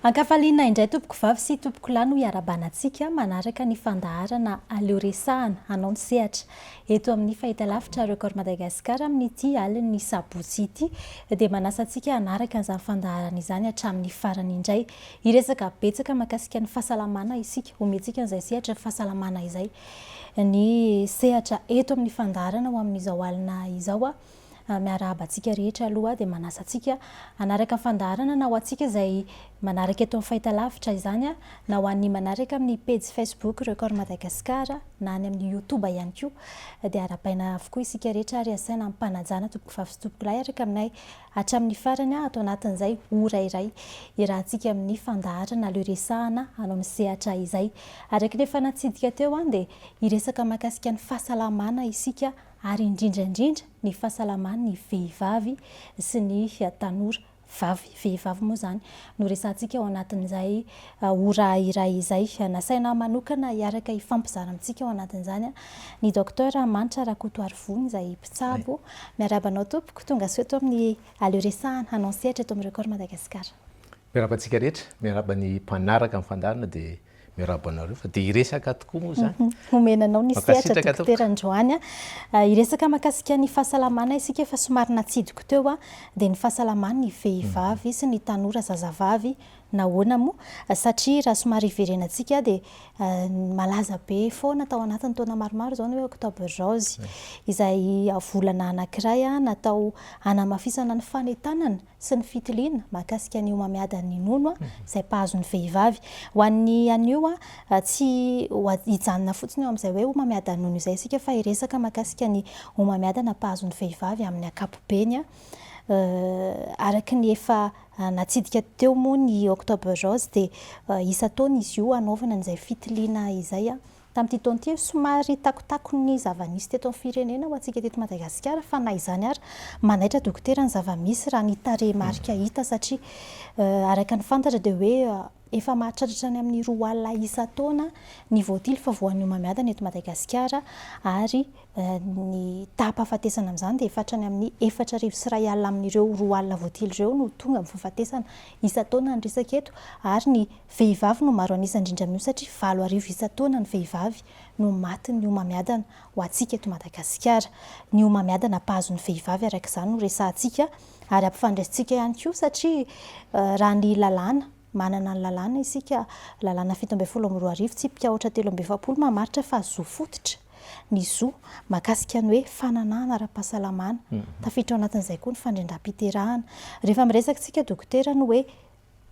Ankafaliana indray tompoko vavy sy tompoko lahy no hiarahabana antsika manaraka ny fandaharana Aleo Resahana hanao ny sehatra eto amin'ny fahitalavitra Record Madagascar amin'ity alin'ny sabotsy ity dia manasa antsika hanaraka an'izany fandaharana izany hatramin'ny farany indray. Hiresaka betsaka mahakasika ny fahasalamana isika, omentsika an'izay sehatra fahasalamana izay ny sehatra eto amin'ny fandaharana ho amin'izao alina izao. Miarahaba antsika rehetra aloha dia manasa antsika hanaraka ny fandaharana na ho antsika izay manaraka eto amin'ny fahitalavitra izany na ho an'ny manaraka amin'ny pejy Facebook Record Madagascar na any amin'ny Youtube ihany koa dia arahabaina avokoa isika rehetra ary asaina amim-panajana tompokovavy sy tompokolahy araka aminay hatramin'ny farany ato anatin'izay ora iray iarahantsika amin'ny fandaharana Aleo Resahana hanao ny sehatra izay. Araka ny efa natsidika teo dia hiresaka mahakasika ny fahasalamana isika ary indrindra indrindra ny fahasalaman'ny vehivavy sy ny tanora vavy, vehivavy moa izany no resahantsika ao anatin'izay ora iray izay. Nasaina manokana hiaraka hifampizara amintsika ao anatin'izany ny Docteur Manitra Rakotoarivony izay mpitsabo. Miarahaba anao tompoko, tonga soa eto amin'ny Aleo Resahana, hanao ny sehatra eto amin'ny Record Madagascar. Miarahaba antsika rehetra, miarahaba ny mpanaraka ny fandaharana dia Miarahaba anareo fa dia hiresaka tokoa moa izany. Homena anao ny sehatra dokotera androany. Hiresaka mahakasika ny fahasalamana isika efa somary natsidiko teo dia ny fahasalaman'ny vehivavy sy ny tanora zazavavy. Nahoana moa? Satria raha somary hiverenantsika dia malaza be foana tao anatin'ny taona maromaro izao ny hoe octobre rose izay volana anankiray natao hanamafisana ny fanentanana sy ny fitiliana mahakasika ny homamiadan'ny nono izay mpahazo ny vehivavy. Ho an'ny anio, tsy hijanona fotsiny eo amin'izay hoe homamiadan'ny nono izay isika fa hiresaka mahakasika ny homamiadana mpahazo ny vehivavy amin'ny ankapobeny. Araka ny efa natsidika teo moa ny Octobre Rose dia isan-taona izy io hanaovana an'izay fitiliana izay. Tamin'ity taona ity, somary takotakon'ny zava-nisy teto amin'ny firenena ho antsika teto Madagasikara fa na izany ary manaitra dokotera ny zava-misy raha ny tarehimarika hita satria araka ny fantatra dia hoe efa mahatratratra any amin'ny 20 isan-taona ny voatily fa voan'ny homamiadana eto Madagasikara ary ny taham-pahafatesana amin'izany dia efa hatrany amin'ny 1040 amin'ireo 20 voatily ireo no tonga amin'ny fahafatesana isan-taona ny resaka eto ary ny Vehivavy no maro an'isa indrindra amin'io satria 8000 isan-taona ny vehivavy no matin'ny homamiadana ho antsika eto Madagasikara. Ny homamiadana mpahazo ny vehivavy araka izany no resahantsika ary ampifandraisintsika ihany koa satria raha ny lalàna, manana ny lalàna isika, lalàna 2017 tsipika aotra 43 mamaritra fa zo fototra ny zo mahakasika ny hoe fananahana ara-pahasalamana. Tafiditra ao anatin'izay koa ny fandrindram-piterahana. Rehefa miresaka isika dokotera ny hoe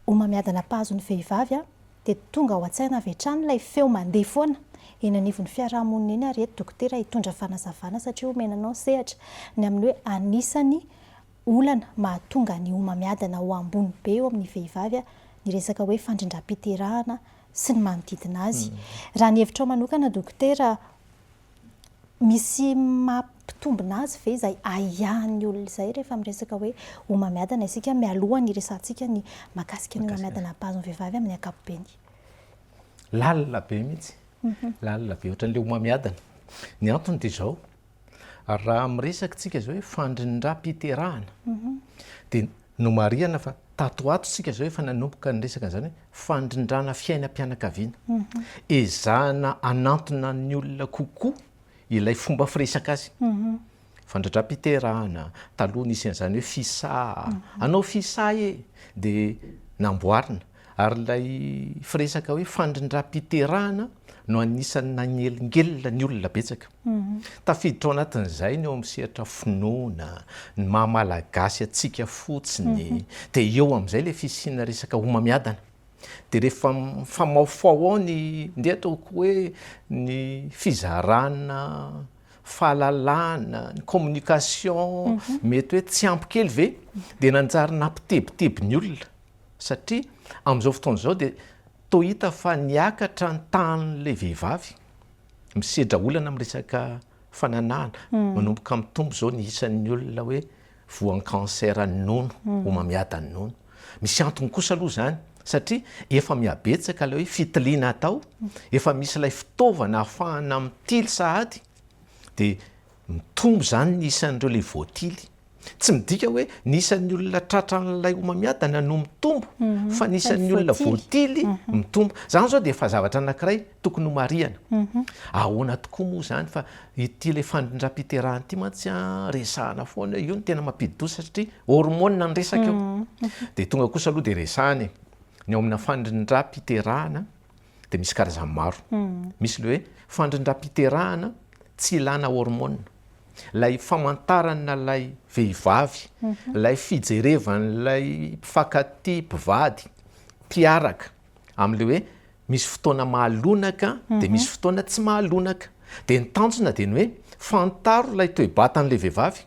homamiadana mpahazo ny vehivavy dia tonga ao an-tsaina avy hatrany ilay feo mandeha foana eny anivon'ny fiaraha-monina eny ary eto dokotera hitondra fanazavana satria omena anao ny sehatra ny amin'ny hoe anisany olana mahatonga ny homamiadana ho ambony be eo amin'ny vehivavy ny resaka hoe fandrindram-piterahana sy ny manodidina azy. Raha ny hevitrao manokana dokotera Misy mampitombina azy ve izay ahiahin'ny olona izay rehefa miresaka hoe homamiadana isika mialoha ny hiresahantsika ny mahakasika ny homamiadana mpahazo ny vehivavy amin'ny ankapobeny? Lalina be mihitsy, lalina be ohatran'ilay homamiadana. Ny antony dia izao, raha miresaka isika izao hoe fandrindram-piterahana dia nomarihana fa tato ho ato isika izao efa nanomboka niresaka an'izany hoe fandrindrana fiainam-pianakaviana. Ezahana hanantona ny olona kokoa ilay fomba firesaka azy. Fandrindram-piterahana, taloha nisy an'izany hoe fisa, hanao fisa e! dia namboarina. Ary ilay firesaka hoe fandrindram-piterahana no anisan'ny nanelingelina ny olona betsaka. Tafiditra ao anatin'izay ny eo amin'ny sehatra finoana, ny maha malagasy antsika fotsiny, dia eo amin'izay ilay fisiana resaka homamiadana. Dia rehefa mifamaofao ao ny, ndeha ataoko hoe ny fizarana fahalalana, ny communication, mety hoe tsy ampy kely ve? Dia nanjary nampitebiteby ny olona. Satria amin'izao fotoana izao dia toa hita fa niakatra ny tahan'ilay vehivavy misedra olana amin'ny resaka fananahana. Manomboka mitombo izao ny isan'ny olona hoe voan'ny cancer ny nono, homamiadan'ny nono. Misy antony kosa aloha izany satria efa mihabetsaka ilay hoe fitiliana atao, efa misy ilay fitaovana ahafahana mitily sahady dia mitombo izany ny isan'ireo ilay voatily. Tsy midika hoe ny isan'ny olona tratran'ilay homamiadana no mitombo fa ny isan'ny olona voatily mitombo. Izany izao dia efa zavatra anankiray tokony ho marihana. Ahoana tokoa moa izany fa ity ilay fandrindram-piterahana ity mantsy an, resahana foana hoe io no tena mampidi-doza satria hormone no resaka eo. Dia tonga kosa aloha dia resahana e. Ny ao amina fandrindram-piterahana dia misy karazany maro. Misy ilay hoe fandrindram-piterahana tsy ilana hormone. Ilay famantarana ilay vehivavy, ilay fijerevan'ilay mpifankatia, mpivady, mpiaraka amin'ilay hoe misy fotoana mahalonaka dia misy fotoana tsy mahalonaka. Dia ny tanjona dia ny hoe fantaro ilay toe-batan'ilay vehivavy,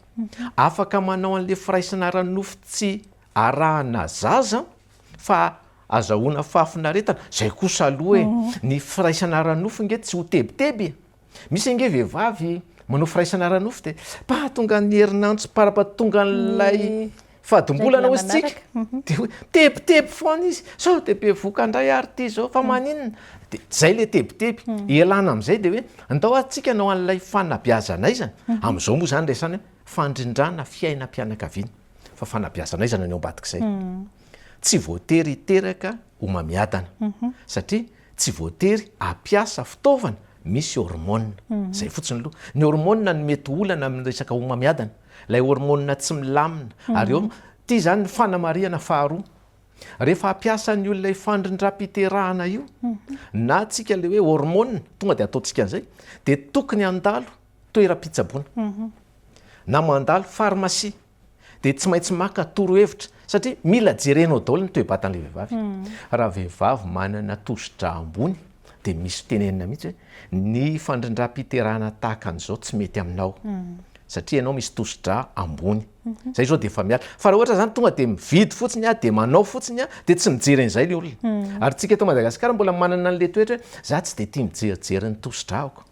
afaka manao an'ilay firaisana ara-nofo tsy arahana zaza fa azahoana fahafinaretana, zay kosa aloha e, ny firaisana ara-nofo nge tsy ho tebiteby e, misy ange vehivavy manao firaisana ara-nofo de pa tonga ny herinandro parapa tonga an'ilay fadimbolana hozy tsika de hoe tebiteby foana izy, sao de bevoka indray ary ty zao fa maninona, de zay le tebiteby, ialana am'zay de hoe andao ary tsika hanao an'ilay fanabeazana aizana, am'zao moa zany resahana hoe fandrindrana fiainam-pianakaviana, fa fanabeazana aizana ny ao ambadik'izay. Tsy voatery hiteraka homamiadana satria tsy voatery hampiasa fitaovana misy hormone. Izay fotsiny aloha. Ny hormone no mety olana amin'ny resaka homamiadana. Ilay hormone tsy milamina. Ary eo, ity izany ny fanamarihana faharoa. Rehefa hampiasa ny olona ifandrindram-piterahana io, na tsika ilay hoe hormone, tonga dia ataontsika an'izay, dia tokony handalo toeram-pitsaboana. Na mandalo pharmacie. dia tsy maintsy maka torohevitra satria mila jerenao daholo ny toe-batan'ilay vehivavy. Raha vehivavy manana tosi-drà ambony dia misy tenenina mihitsy hoe ny fandrindram-piterahana tahaka an'izao tsy mety aminao satria ianao misy tosi-drà ambony. Zay zao dia efa miala. Fa raha ohatra zany tonga dia mividy fotsiny aho dia manao fotsiny aho dia tsy mijery an'izay ilay olona. Ary tsika eto Madagasikara mbola manana an'ilay toetra hoe za tsy dia tia mijerijery ny tosi-dràko.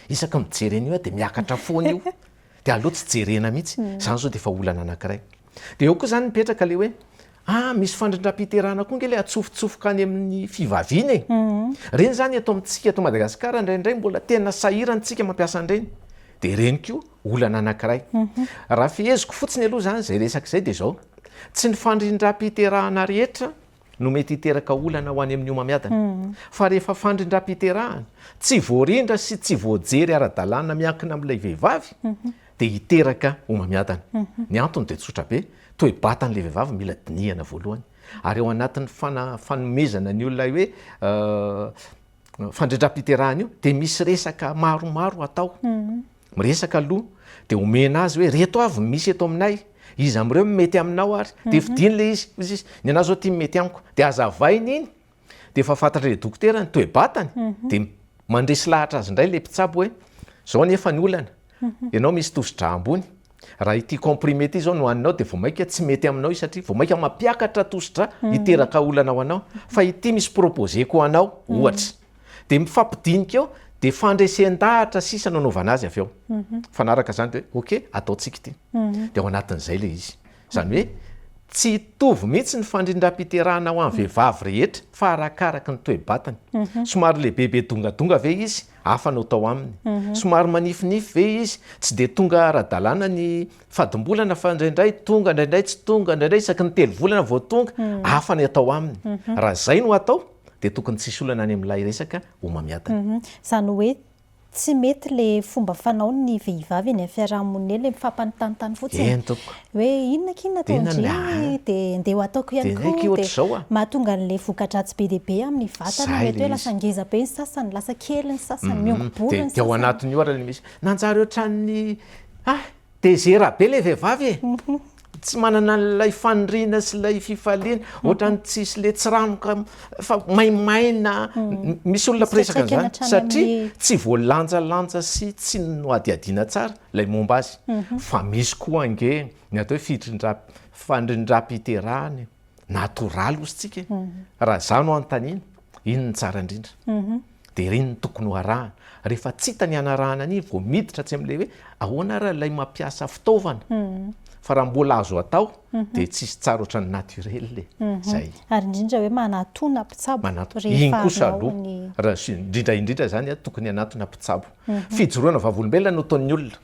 Isaky mijery an'io aho dia miakatra foana io. Dia aleo tsy jerena mihitsy, izany izao dia efa olana anankiray. Dia eo koa izany mipetraka ilay hoe, ah misy fandrindram-piterahana koa ange ilay atsofotsofoka any amin'ny fivaviana e. Ireny izany eto amintsika eto Madagasikara indraindray mbola tena sahirana isika mampiasa an'ireny. Dia ireny koa olana anankiray. Raha feheziko fotsiny aloha izany izay resaka izay dia izao, tsy ny fandrindram-piterahana rehetra no mety hiteraka olana ho any amin'ny homamiadana. Fa rehefa fandrindram-piterahana, tsy voarindra sy tsy voajery ara-dalàna miankina amin'ilay vehivavy, dia hiteraka homamiadana. Ny antony dia tsotra be, toe-batan'ilay vehivavy mila dinihana voalohany. Ary ao anatin'ny fana- fanomezana ny olona hoe fandrindram-piterahana io dia misy resaka maromaro atao. Miresaka aloha dia omena azy hoe reto avy misy eto aminay, iza amin'ireo no mety aminao ary, dia fidiny ilay izy, hoy izy, ny anah zao ity no mety amiko, dia hazavainy iny, dia efa fantatr'ilay dokotera ny toe-batany, dia mandresy lahatra azy indray ilay mpitsabo hoe zao anefa ny olana, ianao misy tosi-drà ambony, raha ity comprimé ity zao no haninao dia vao mainka tsy mety aminao io satria vao mainka mampiakatra tosi-drà, hiteraka olana ho anao, fa ity misy proposer-ko anao ohatra. Dia mifampidinika eo, dia fandresen-dahatra sisa no anaovana azy avy eo. Mifanaraka izany dia hoe ok, ataontsika ity. Dia ao anatin'izay ilay izy. Izany hoe tsy hitovy mihitsy ny fandrindram-piterahana ho an'ny vehivavy rehetra fa arakaraky ny toe-batany. Somary lehibebe dongadonga ve izy? Hafa no atao aminy. Somary manifinify ve izy? Tsy dia tonga ara-dalàna ny fadimbolana fa indraindray tonga, indraindray tsy tonga, indraindray isaky ny 3 volana vao tonga, hafa ny atao aminy. Raha izay no atao dia tokony tsisy olana any amin'ilay resaka homamiadana. Izany hoe tsy mety le fomba fanaon'ny vehivavy eny amin'ny fiaraha-monina eny, le mifampanontanintany fotsiny. Eny tompoko. Hoe inona akia no nataon-dry dia ndeha ho ataoko ihany koa dia mahatonga an'ilay voka-dratsy be dia be amin'ny vatana, mety hoe lasa ngeza be ny sasany, lasa kely ny sasany, mihongo-bolo ny sasany. Dia ao anatin'io ary ilay misy nanjary ohatran'ny ah! Tezera be le vehivavy e! Tsy manana an'ilay faniriana sy ilay fifaliana, ohatran'ny tsisy le tsiranoka fa maimaina, misy olona mpiresaka an'izany satria tsy voalanjalanja sy tsy nohadihadiana tsara ilay momba azy. Fa misy koa ange ny atao hoe fitrindrap- fandrindram-piterahana e! Natoraly hozy tsika e! Raha izaho no anontaniana, iny no tsara indrindra. Dia ireny no tokony ho arahana. Rehefa tsy hita ny hanarahana an'iny vao miditra atsy amin'ilay hoe ahoana ary ilay mampiasa fitaovana. Fa raha mbola azo atao dia tsisy tsara ohatran'ny naturel e. Zay. Ary indrindra hoe manatona mpitsabo Manatona. Iny kosa aloha, raha indrindra indrindra izany tokony hanatona mpitsabo. Fijoroana vavolombelona no ataon'ny olona.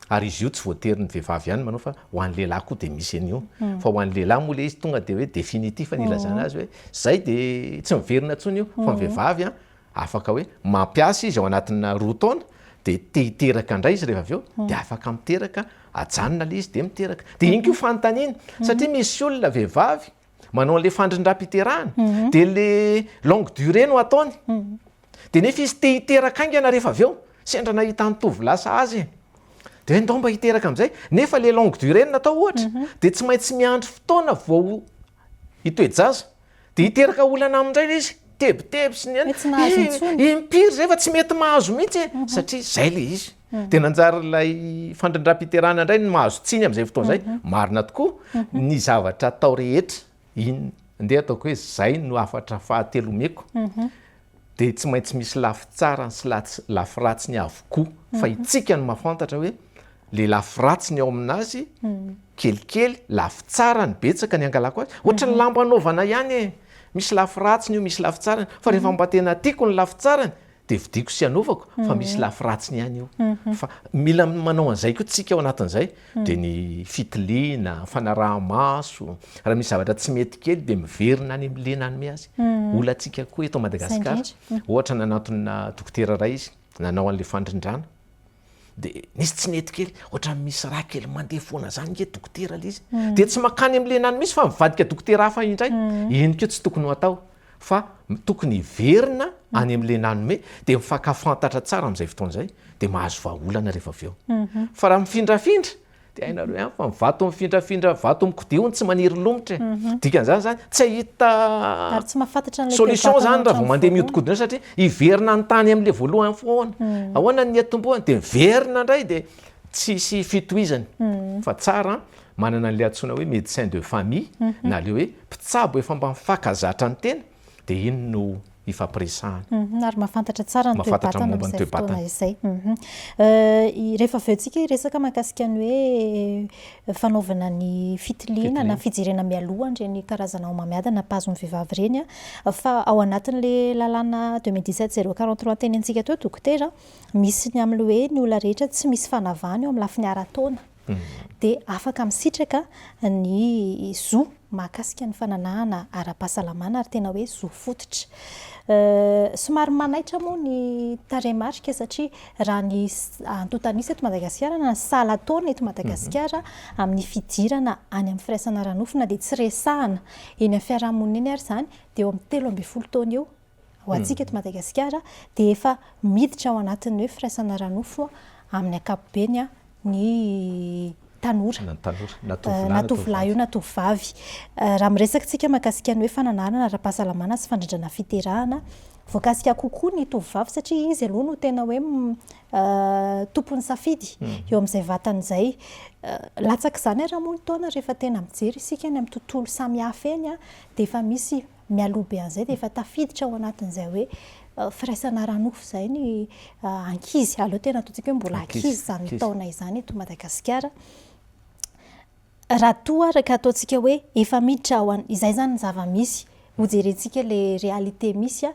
Ary izy io tsy voatery ny vehivavy ihany manao fa ho an'ny lehilahy koa dia misy an'io. Fa ho an'ny lehilahy moa ilay izy tonga dia hoe définitif ny ilazana azy hoe zay dia tsy miverina intsony io. Fa ny vehivavy an, afaka hoe mampiasa izy ao anatina roa taona dia te hiteraka indray izy rehefa avy eo dia afaka miteraka, ajanona ilay izy dia miteraka. Dia iny koa fanontaniana satria misy olona vehivavy manao an'ilay fandrindram-piterahana dia le longue durée no ataony. Dia nefa izy te hiteraka haingana rehefa avy eo, sendra nahita ny tovolahy sahaza e. Dia hoe ndao mba hiteraka amin'izay, nefa le longue durée no natao ohatra, dia tsy maintsy miandry fotoana vao hitoe-jaza. Dia hiteraka olana aminy indray ilay izy, tebiteby sy ny Hoe tsy nahazo intsony. Impiry izay fa tsy mety mahazo mihitsy e, satria izay ilay izy. Dia nanjary ilay fandrindram-piterahana indray no mahazo tsiny amin'izay fotoana izay. Marina tokoa, ny zavatra atao rehetra, iny, ndeha ataoko hoe izay no hafatra fahatelo omeko, dia tsy maintsy misy lafy tsarany sy lafy ratsiny avokoa, fa itsika no mahafantatra hoe le lafy ratsiny ao aminazy kelikely, lafy tsarany betsaka ny angalako azy, ohatry ny lamba anaovana ihany e, misy lafy ratsiny io, misy lafy tsarany, fa rehefa mba tena tiako ny lafy tsarany dia vidiako sy anaovako fa misy lafy ratsiny ihany io, fa mila manao an'izay koa tsika ao anatin'izay, dia ny fitiliana, fanaraha-maso, raha misy zavatra tsy mety kely dia miverina any amin'ilay nanome azy. Olantsika koa eto Madagasikara, ohatra nanantona dokotera iray izy, nanao an'ilay fandrindrana, dia nisy tsy nety kely, ohatran'ny misy rà kely mandeha foana zany nge dokotera ilay izy, dia tsy mankany amin'ilay nanome izy fa mivadika dokotera hafa indray, iny koa tsy tokony ho atao fa tokony hiverina any amin'ilay nanome dia mifankafantatra tsara amin'izay fotoana izay dia mahazo vahaolana rehefa avy eo. Fa raha mifindrafindra dia hainareo ihany fa ny vato mifindrafindra, vato mikodia hono tsy maniry lomotra e. Dikan'izany zany tsy hahita Ary tsy mahafantatra an'ilay solution toe-batana zany raha vao hatramin'ny mandeha voalohany. mihodinkodina eo satria hiverina any amin'ilay voalohany foana. Ahoana ny niatombohany dia miverina indray dia tsisy fitohizany. Fa tsara manana an'ilay antsoina hoe médecin de famille na ilay hoe mpitsabo efa mba mifankazatra ny tena dia iny no ifampiresahana. Ary mahafantatra tsara ny Mahafantatra toe-batana momba ny amin'izay fotoana toe-batana. izay. Rehefa avy eo tsika hiresaka mahakasika ny hoe fanaovana ny fitiliana na Fitiliana. fijerena mialoha an'ireny karazana homamiadana mpahazo ny vehivavy ireny fa ao anatin'ilay lalàna 2017 043 tenenintsika teo dokotera, misy ny amin'ilay hoe ny olona rehetra tsy misy fanavahana eo amin'ny lafiny ara-taona. dia afaka misitraka ny zo mahakasika ny fananahana ara-pahasalamana ary tena hoe zo fototra. Somary manaitra moa ny tarehimarika satria raha ny antontan'isa eto Madagasikara na ny salan-taona eto Madagasikara amin'ny fidirana any amin'ny firaisana ara-nofo na dia tsy resahana eny amin'ny fiarahamonina eny ary izany dia eo amin'ny 13 taona eo ho antsika eto Madagasikara dia efa miditra ao anatin'ny hoe firaisana ara-nofo amin'ny ankapobeny ny tanora, Na tanora, na tovolahy na na tovolahy io tovovavy. na tovovavy. Raha miresaka isika mahakasika ny hoe fananarana ara-pahasalamana sy fandrindrana fiterahana, voakasika kokoa ny tovovavy satria izy aloha no tena hoe tompon'ny safidy eo amin'izay vatany izay. Latsak'izany ary moa ny taona rehefa tena mijery isika any amin'ny tontolo samihafa eny dia efa misy mialoha be an'izay dia efa tafiditra ao anatin'izay hoe firaisana ara-nofo izay ny ankizy, aleo tena ataontsika hoe mbola ankizy izany taona izany eto Madagasikara. Raha toa ary ka ataontsika hoe efa miditra ao an-, izay izany ny zava-misy, hojerentsika ilay réalité misy,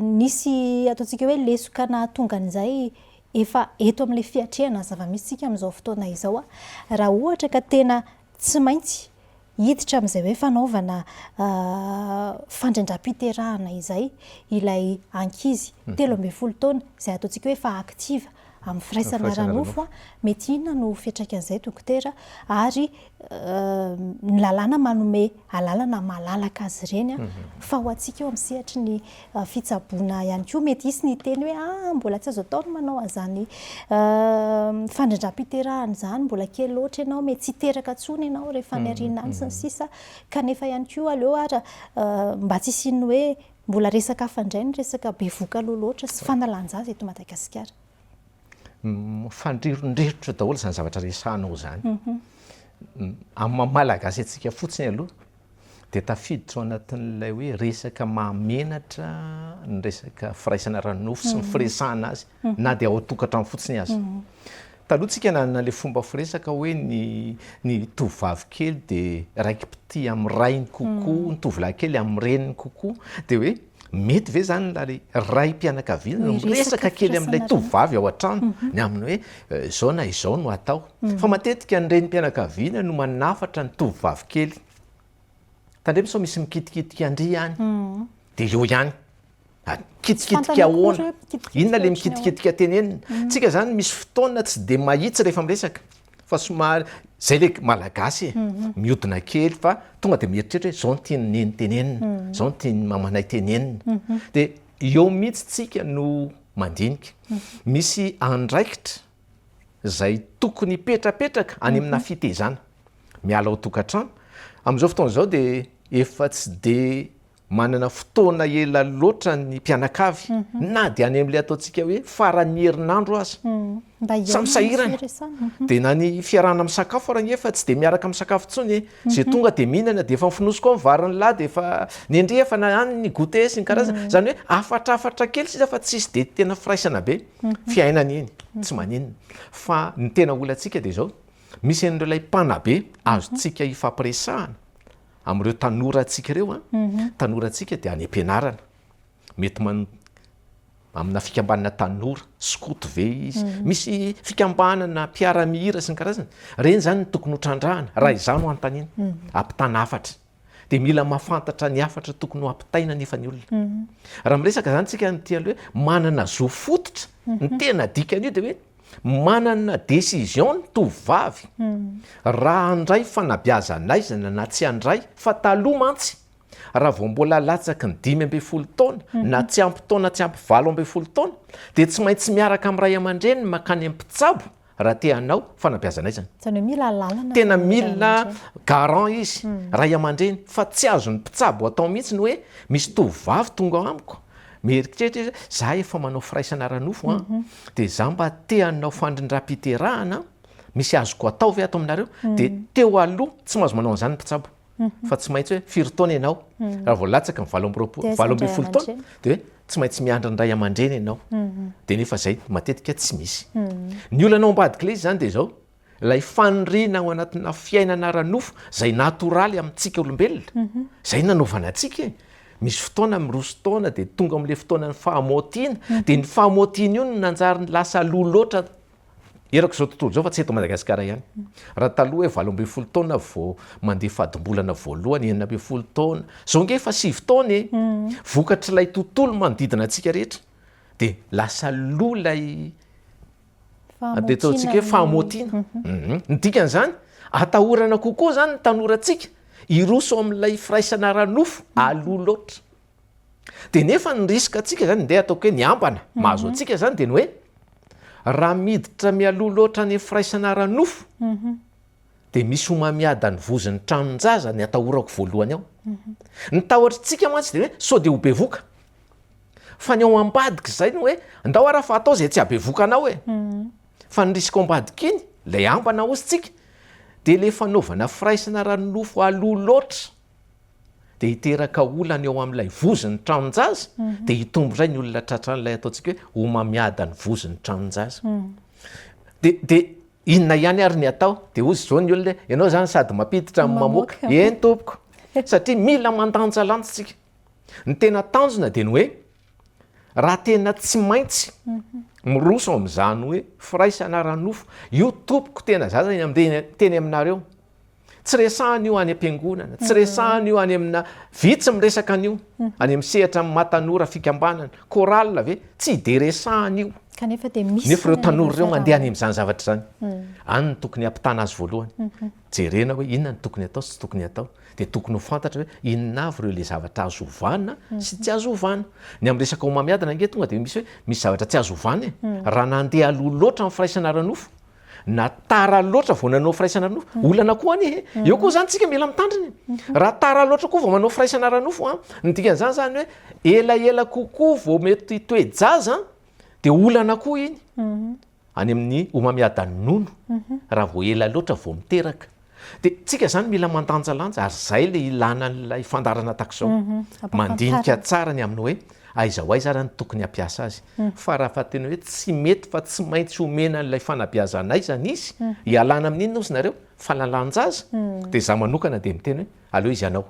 nisy ataontsika hoe lesoka nahatonga an'izay efa eto amin'ilay fiatrehana ny zava-misy tsika amin'izao fotoana izao, raha ohatra ka tena tsy maintsy hiditra amin'izay hoe fanaovana fandrindram-piterahana izay ilay ankizy 13 taona izay ataontsika hoe efa active amin'ny firaisana ara-nofo, mety inona no fiantraikan'izay dokotera ary ny lalàna manome alalana malalaka azy ireny fa ho antsika eo amin'ny sehatry ny fitsaboana ihany koa mety hisy ny hiteny hoe ah mbola tsy azo atao ny manao an'izany fandrindram-piterahana izany, mbola kely loatra ianao, mety tsy hiteraka intsony ianao rehefa any aoriana any sy ny sisa kanefa ihany koa aleo ara mba tsy hisian'ny hoe mbola resaka hafa indray ny resaka bevoka aloha loatra sy fanalan-jaza eto Madagasikara. Mifandrirodrirotra daholo izany zavatra resahanao izany. Amin'ny maha Malagasy antsika fotsiny aloha dia tafiditra ao anatin'ilay hoe resaka mahamenatra ny resaka firaisana ara-nofo sy ny firesahana azy na dia ao an-tokantrano fotsiny aza. Taloha tsika nanana ilay fomba firesaka hoe ny ny tovovavy kely dia raiki-pitia amin'ny rainy kokoa, ny tovolahy kely amin'ny reniny kokoa, dia hoe. Mety ve zany ilay raim-pianakaviana no miresaka kely amin'ilay tovovavy ao an-trano ny amin'ny hoe izao na izao no atao? Fa matetika ny renim-pianakaviana no manafatra ny tovovavy kely. Tandremo sao misy mikitikitika an-dry any, dia eo ihany. Kitikitika ahoana? Inona ilay mikitikitika tenenina? Tsika zany misy fotoana tsy dia mahitsy rehefa miresaka fa somary zay le malagasy e, miodina kely fa tonga dia mieritreritra hoe zao no tian'i neny tenenina, zao no tian'i mamanay tenenina. Dia eo mihitsy tsika no mandinika. Misy andraikitra izay tokony hipetrapetraka any amina fitezana. Miala ao tokantrano. Amin'izao fotoana izao dia efa tsy dia Manana fotoana ela loatra ny mpianakavy na dia any amin'ilay ataontsika hoe faran'ny herinandro aza. Samy sahirana. Dia na ny fiarahana misakafo ary anie efa tsy dia miaraka misakafo intsony e. Izay tonga dia mihinana dia efa mifonosy koa ny varin'ny lahy dia efa ny an-dry efa na any ny goûter sy ny karazany. Izany hoe hafatrafatra kely sisa fa tsisy dia tena firaisana be. Fiainana iny, tsy maninona. Fa ny tena olantsika dia izao, misy an'ireo ilay mpanabe azontsika ifampiresahana. Amin'ireo tanorantsika ireo an, tanorantsika dia any am-pianarana, mety man- amina fikambanana tanora, skoto ve izy, misy fikambanana mpiara-mihira sy ny karazany, ireny izany no tokony ho trandrahana, raha izaho no anontaniana, ampitana hafatra, dia mila mahafantatra ny hafatra tokony ho ampitaina anefa ny olona. Raha miresaka izany tsika amin'ity aloha hoe manana zo fototra, ny tena dikan'io dia hoe Manana décision ny tovovavy raha handray fanabeazan'aizana na tsy handray fa taloha mantsy raha vao mbola latsaky ny 15 taona na tsy ampy taona tsy ampy 18 taona dia tsy maintsy miaraka amin'ny ray aman-dreniny mankany amin'ny mpitsabo raha te hanao fanabeazan'aizana. Izany hoe mila alalana Tena mila garant izy ray aman-dreny fa tsy azon'ny mpitsabo atao mihitsy ny hoe misy tovovavy tonga ao amiko mieritreritra izy hoe za efa manao firaisana ara-nofo an, de za mba te hanao fandrindram-piterahana, misy azoko atao ve ato aminareo? De teo aloha tsy mahazo manao an'izany ny mpitsabo fa tsy maintsy hoe firy taona ianao, raha vao latsaky ny 28, 18 taona de hoe tsy maintsy miandry ny ray aman-dreny ianao, de nefa zay matetika tsy misy. Ny olana ao ambadik'ilay izy zany de zao, Ilay faniriana ao anatina fiainana ara-nofo izay natoraly amintsika olombelona, izay nanaovana antsika e. Misy fotoana miroso taona dia tonga amin'ilay fotoanan'ny fahamôtiana, dia ny fahamôtiana io no nanjary lasa aloha loatra erak'izao tontolo izao fa tsy eto Madagasikara ihany. Raha taloha hoe 18 taona vao mandeha fadimbolana voalohany, 16 taona, izao ange efa sivy taona e! Vokatr'ilay tontolo manodidina antsika rehetra dia lasa aloha ilay Dia ataontsika hoe fahamôtiana. Ny dikan'izany, atahorana kokoa izany ny tanorantsika hiroso amin'ilay firaisana ara-nofo aloha loatra. Dia nefa ny risque antsika izany, ndeha ataoko hoe ny ambana mahazo antsika izany dia ny hoe raha miditra mialoha loatra any amin'ny firaisana ara-nofo dia misy homamiadan'ny vozon'ny tranon-jaza ny atahorako voalohany ao. Ny tahotr'tsika mantsy dia hoe sao dia ho bevoka. Fa ny ao ambadika izay no hoe ndao ara fa atao izay tsy habevoka anao e. Fa ny risque ao ambadika iny, ilay ambana hozy tsika, dia ilay fanaovana firaisana ara-nofo aloha loatra dia hiteraka olana eo amin'ilay vozon'ny tranon-jaza, dia hitombo indray ny olona tratran'ilay ataontsika hoe homamiadan'ny vozon'ny tranon-jaza. Dia dia inona ihany ary ny atao? Dia hozy izao ny olona hoe ianao izany sady mampiditra no mamoaka. Eny tompoko, satria mila mandanjalanja isika. Ny tena tanjona dia ny hoe raha tena tsy maintsy miroso amin'izany hoe firaisana ara-nofo, io tompoko tena za zany miteny aminareo, tsy resahana io any am-piangonana, tsy resahana io any amina, vitsy miresaka an'io, any amin'ny sehatra amin'ny maha tanora fikambanana, chorale ve, tsy dia resahana io. Kanefa dia misy Nefa ireo tanora ireo mandeha any amin'izany zavatra izany. Any no tokony hampitana azy voalohany. Jerena hoe inona no tokony atao sy tsy tokony atao. Dia tokony ho fantatra hoe inona avy ireo ilay zavatra azo ovana sy tsy azo ovana. Ny amin'ny resaka homamiadana ange tonga dia misy hoe misy zavatra tsy azo ovana e. Raha nandeha aloha loatra ny firaisana ara-nofo, na tara loatra vao nanao firaisana ara-nofo, olana koa anie e. Eo koa izany tsika mila mitandrina e. Raha tara loatra koa vao manao firaisana ara-nofo an, ny dikan'izany izany hoe elaela kokoa vao mety hitoe-jaza dia olana koa iny. Any amin'ny homamiadan'ny nono, raha vao ela loatra vao miteraka. Dia tsika zany mila mandanjalanja ary zay le ilana an'ilay fandaharana tahaka izao. Mandinika tsara ny amin'ny hoe aiza ho aiza ary no tokony hampiasa azy. Fa raha fa tena hoe tsy mety fa tsy maintsy omena an'ilay fanabeazana aiza ny izy, hialana amin'inona ozy nareo? Fanalan-jaza? Dia za manokana dia miteny hoe aleo izy hanao.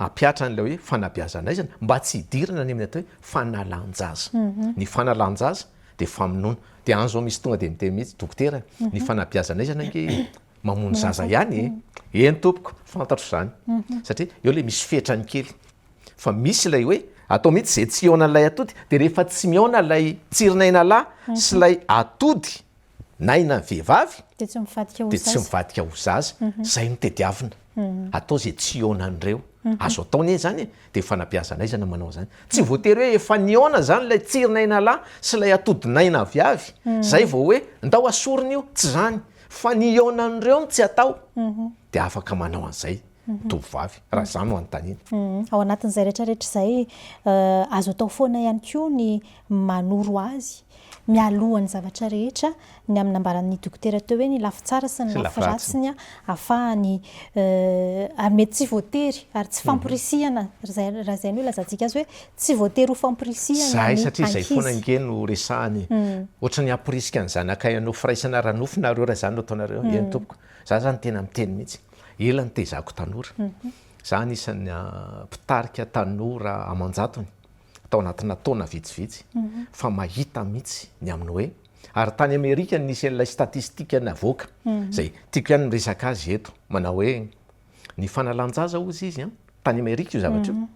hampihatra an'ilay hoe fanabeazana aizana mba tsy hidirana any amin'ny atao hoe fanalan-jaza. Ny fanalan-jaza dia famonoana. Dia any izao misy tonga dia miteny mihitsy, dokotera, ny fanabeazana aizana ange mamono zaza ihany e! Eny tompoko, fantatro izany. Satria eo ilay misy fetrany kely. Fa misy ilay hoe atao mihitsy izay tsy hihaonan'ilay atody, dia rehefa tsy mihaona ilay tsirin'aina lahy sy ilay atody n'aina vehivavy, Dia tsy mivadika ho dia tsy zaza. mivadika ho zaza. Izay no tediavina. Atao izay tsy hihaonan'ireo. Azo atao anie izany e! Dia fanabeazana aiza no manao an'izany? Tsy voatery hoe efa nihaona izany ilay tsirin'aina lahy sy ilay atodin'aina aviavy, izay vao hoe ndao asorina io, tsy izany. Fa ny hihaonan'ireo no tsy atao, dia afaka manao an'izay ny tovovavy, raha izaho no anontaniana. Ao anatin'izay rehetrarehetra izay, azo atao foana ihany koa ny manoro azy mialohan'ny zavatra rehetra, ny amin'ny nambaran'ny dokotera teo hoe ny lafy tsara sy ny lafy ratsiny ahafahany ary mety tsy voatery ary tsy famporisihana raha izay no ilazantsika azy hoe tsy voatery ho famporisihana ny Zahay satria izay foana ange no resahana e. Ohatran'ny hamporisika ny zanakay hanao firaisana ara-nofo nareo raha izany no ataonareo. Eny tompoko. Za zany tena miteny mihitsy. Ela nitezako tanora. Za anisan'ny mpitarika tanora aman-jatony tao anatina taona vitsivitsy fa mahita mihitsy ny amin'ny hoe ary tany Amerika no nisy an'ilay statistique navoaka izay tiako ihany miresaka azy eto manao hoe ny fanalan-jaza hozy izy an, tany Amerika io zavatra io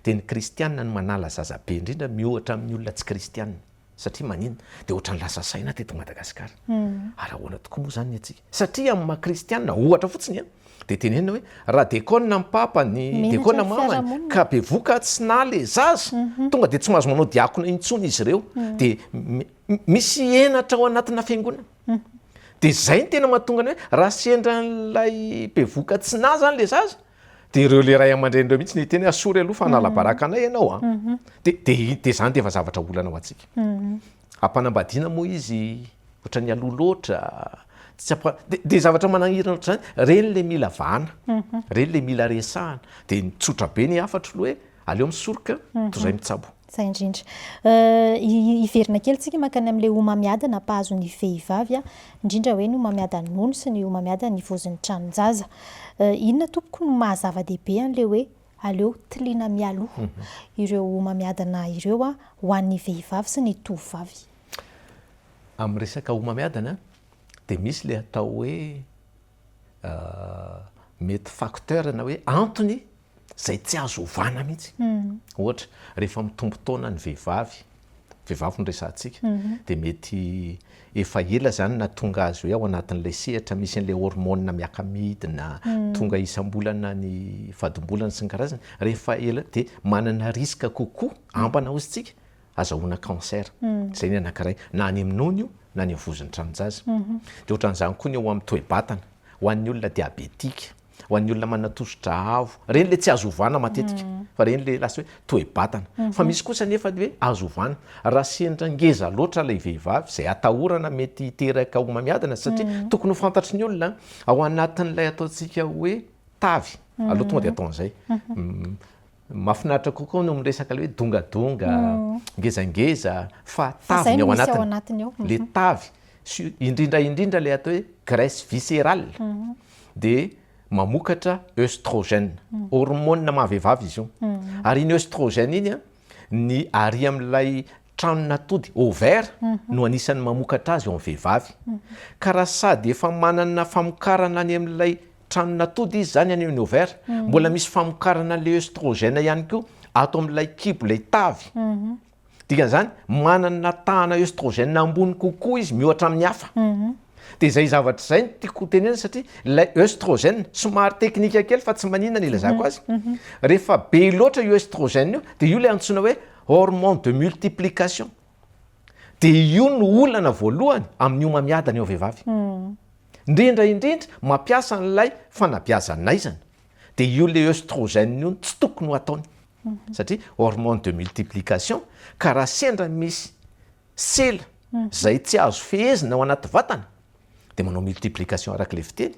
dia ny kristianina no manala zaza be indrindra miohatra amin'ny olona tsy kristianina. Satria maninona? Dia ohatran'ny lasa saina teto Madagasikara. Ary ahoana tokoa moa izany ny antsika? Satria amin'ny maha kristianina, ohatra fotsiny an, dia tenenina hoe raha dekona ny papa, ny dekona mamany, ka bevoka tsy na le zaza, tonga dia tsy mahazo manao diakona intsony izy ireo. Dia misy henatra ao anatina fiangonana. Dia izay no tena mahatonga ny hoe raha sendra an'ilay bevoka tsy na izany le zaza, Dia ireo le ray aman-dreny ireo mihitsy no hiteny hoe asory aloha fa hanala baraka anay ianao an. Dia dia dia izany dia efa zavatra olana ho antsika. Ampanambadiana moa izy ohatran'ny aloha loatra, tsy ampa- dia dia zavatra manahirana ohatr'izany, ireny le mila vahana, ireny le mila resahana. Dia ny tsotra be ny hafatro aloha hoe aleo misoroka toy izay mitsabo. Zay indrindra. Hiverina kely tsika mankany amin'ilay homamiadana mpahazo ny vehivavy, indrindra hoe ny homamiadan'ny nono sy ny homamiadan'ny vozin'ny tranon-jaza. Inona tompoko no maha zava-dehibe an'ilay hoe aleo tiliana mialoha ireo homamiadana ireo ho an'ny vehivavy sy ny tovovavy? Amin'ny resaka homamiadana dia misy ilay atao hoe mety facteur na hoe antony izay tsy azo ovana mihitsy. Ohatra, rehefa mitombo taona ny vehivavy, vehivavy no resahantsika, dia mety efa ela izany nahatonga azy hoe ao anatin'ilay sehatra misy an'ilay hormone miaka-midina, tonga isam-bolana ny fadimbolana sy ny karazany, rehefa ela dia manana risque kokoa, ambana hozy tsika, azahoana cancer. Izay ny anankiray, na any amin'ny nono io, na any amin'ny vozon'ny tranon-jaza. Dia ohatran'izany koa ny eo amin'ny toe-batana, ho an'ny olona diabetika, ho an'ny olona manana tosidra avo, ireny le tsy azo ovana matetika, fa ireny le lasa hoe toe-batana. Fa misy kosa anefa ny hoe azo ovana, raha sendra ngeza loatra ilay vehivavy, izay atahorana mety hiteraka homamiadana, satria tokony ho fantatry ny olona ao anatin'ilay ataontsika hoe tavy, aleo tonga dia atao an'izay, mahafinaritra kokoa no miresaka ilay hoe dongadonga, ngezangeza, fa tavy ny ao anatiny, le tavy, indrindra indrindra ilay atao hoe graisse viscérale dia mamokatra œstrogène, hormone maha vehivavy izy io, ary iny œstrogène iny an, ny ary amin'ilay tranon'atody, ovaire, no anisan'ny mamokatra azy eo amin'ny vehivavy, ka raha sady efa manana famokarana any amin'ilay tranon'atody izy izany any amin'ny ovaire, mbola misy famokarana an'ilay œstrogène ihany koa ato amin'ilay kibo, ilay tavy. Dikan'izany, manana tahana œstrogène ambony kokoa izy miohatra amin'ny hafa. Dia izay zavatra izay no tiako hotenenina satria ilay œstrogène, somary teknika kely fa tsy maninona ny ilazako azy, rehefa be loatra io œstrogène io dia io ilay antsoina hoe hormone de multiplication. Dia io no olana voalohany amin'ny homamiadana eo vehivavy. Indrindra indrindra mampiasa an'ilay fanabeazan'aizana. Dia io ilay œstrogène io no tsy tokony ho ataony. Satria hormone de multiplication ka raha sendra misy sela izay tsy azo fehezina ao anaty vatana dia manao multiplication araka ilay fiteny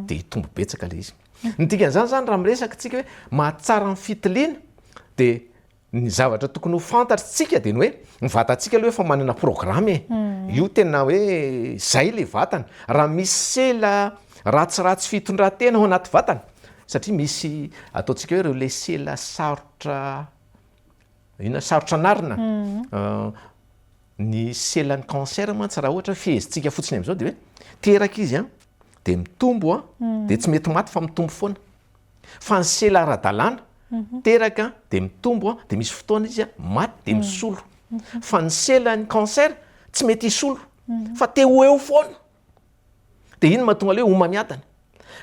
dia hitombo betsaka ilay izy. Ny dikan'izany izany raha miresaka isika hoe mahatsara ny fitiliana dia ny zavatra tokony ho fantatritsika dia ny hoe ny vatantsika aloha efa manana programme e. Io tena hoe izay ilay vatana. Raha misy sela ratsiratsy fitondran-tena ao anaty vatana. Satria misy ataontsika hoe ireo le sela sarotra inona sarotra anarina. Ny selan'ny cancer mantsy raha ohatra hoe fehezintsika fotsiny amin'izao dia hoe teraka izy an, dia mitombo an, dia tsy mety maty fa mitombo foana. Fa ny sela ara-dalàna, teraka dia mitombo an, dia misy fotoana izy an, maty dia misolo. Fa ny selan'ny cancer tsy mety hisolo fa te ho eo foana. Dia iny mahatonga ilay hoe homamiadana.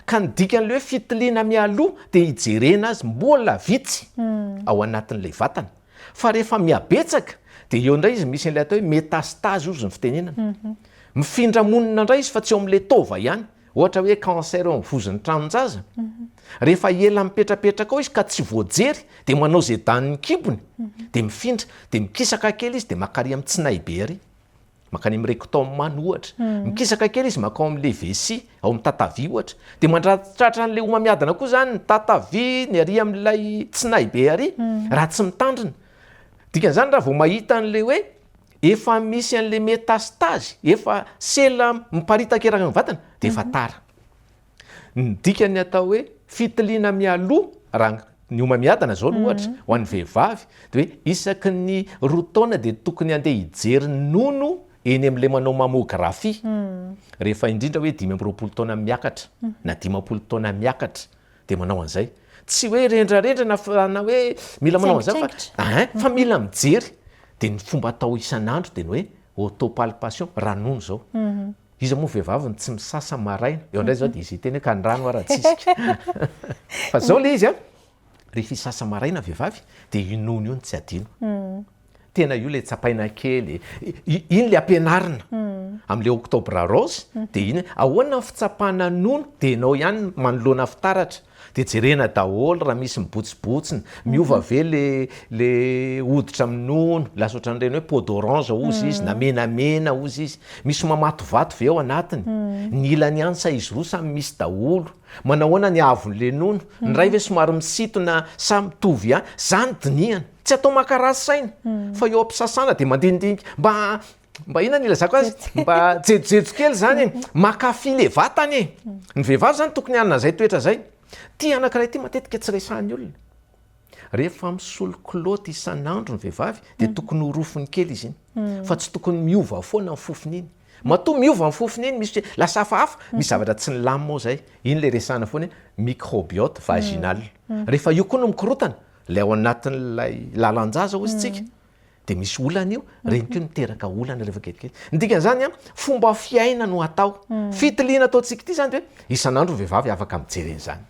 Ka ny dikan'ilay hoe fitiliana mialoha dia hijerena azy mbola vitsy ao anatin'ilay vatana. Fa rehefa mihabetsaka dia eo indray izy misy an'ilay atao hoe métastase hozy ny fitenenana. Mifindra monina indray izy fa tsy eo amin'ilay taova ihany. Ohatra hoe cancer eo amin'ny vozon'ny tranon-jaza. Rehefa ela mipetrapetraka ao izy ka tsy voajery dia manao izay danin'ny kibony dia mifindra, dia mikisaka kely izy dia makary amin'ny tsinay be ary. Mankany amin'ny rectum any ohatra. Mikisaka kely izy mankao amin'ilay vessie, ao amin'ny tatavia ohatra. Dia mandratratra an'ilay homamiadana koa izany ny tatavia, ny ary amin'ilay tsinay be ary, raha tsy mitandrina. Dikan'izany raha vao mahita an'ilay hoe efa misy an'ilay métastase, efa sela miparitaka eraky ny vatana, dia efa tara. Ny dikan'ny atao hoe fitiliana mialoha, raha ny homamiadana izao no ohatra, ho an'ny vehivavy, dia hoe isaky ny roa taona dia tokony handeha hijery ny nono eny amin'ilay manao mammographie, rehefa indrindra hoe 25 taona miakatra na 50 taona miakatra dia manao an'izay. Tsy hoe rendrarendra na na hoe mila manao an'izany fa ein, fa mila mijery. Dia ny fomba atao isan'andro dia ny hoe autopalpation, raha nono izao. Iza moa vehivavy no tsy misasa maraina? Eo indray zao dia izy hiteny hoe ka ny rano ara tsisika. Fa zao le izy an, rehefa hisasa maraina vehivavy dia io nono io no tsy adino. Tena io le tsapaina kely, iny le ampianarina amin'le octobre rose dia iny ahoana ny fitsapana nono dia ianao ihany manoloana fitaratra. Dia jerena daholo raha misy mibotsibotsina, miova ve le le hoditra amin'ny nono, lasa ohatran'ireny hoe peau d'orange hozy izy na menamena hozy izy, misy mamatovato ve ao anatiny, ny ilany ihany sa izy roa samy misy daholo, manahoana ny haavon'le nono, ny iray ve somary misintona sa mitovy ihany, zany dinihana, tsy atao mankarary saina fa eo am-pisasana dia mandinidinika mba Mba inona no ilazako azy? Mba jejojejo kely zany e, mankafy le vatana e. Ny vehivavy zany tokony hanana izay toetra izay. Ty anankiray ty matetika tsy resahan'ny olona. Rehefa misolo kilaoty isan'andro ny vehivavy dia tokony ho rofiny kely izy iny. Fa tsy tokony miova foana ny fofony iny. Matoa miova ny fofony iny, misy lasa hafahafa, misy zavatra tsy nilamina ao zay. Iny le resahana foana hoe microbiote vaginal. Rehefa io koa no mikorotana, ilay ao anatin'ilay lalan-jaza hozy tsika, dia misy olana io, ireny koa miteraka olana rehefa kelikely. Ny dikan'izany an, fomba fiaina no atao. Fitiliana ataontsika ity izany dia hoe isan'andro ny vehivavy afaka mijery an'izany.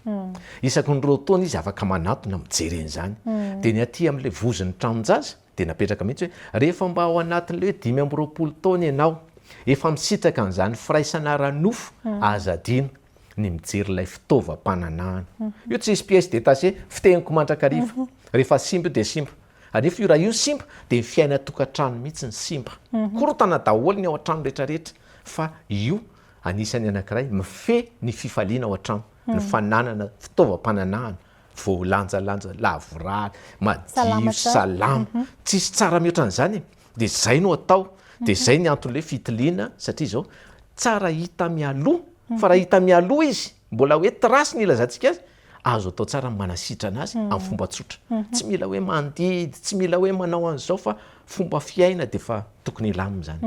Isaky ny roa taona izy afaka manatona mijery an'izany. Dia ny aty amin'ilay vozon'ny tranon-jaza dia napetraka mihitsy hoe rehefa mba ao anatin'ilay hoe 25 taona ianao, efa misitraka an'izany firaisana ara-nofo, aza adino ny mijery ilay fitaovam-pananahana. Io tsisy pièce détachée, fiteniko mandrakariva. Rehefa simba io dia simba. Anefa io raha io simba dia ny fiainan-tokantrano mihitsy ny simba. Korontana daholo ny ao an-trano rehetrarehetra fa io anisan'ny anankiray mifehy ny fifaliana ao an-trano, ny fananana fitaovam-pananahana voalanjalanja, lavorary, madio, salama. Tsisy tsara mihoatra an'izany e. Dia izay no atao. Dia izay ny anton'ilay fitiliana satria izao tsara hita mialoha fa raha hita mialoha izy mbola hoe trace ny ilazantsika azy Azo atao tsara ny manasitrana azy amin'ny fomba tsotra. Tsy mila hoe mandidy, tsy mila hoe manao an'izao fa fomba fiaina dia efa tokony hilamina izany.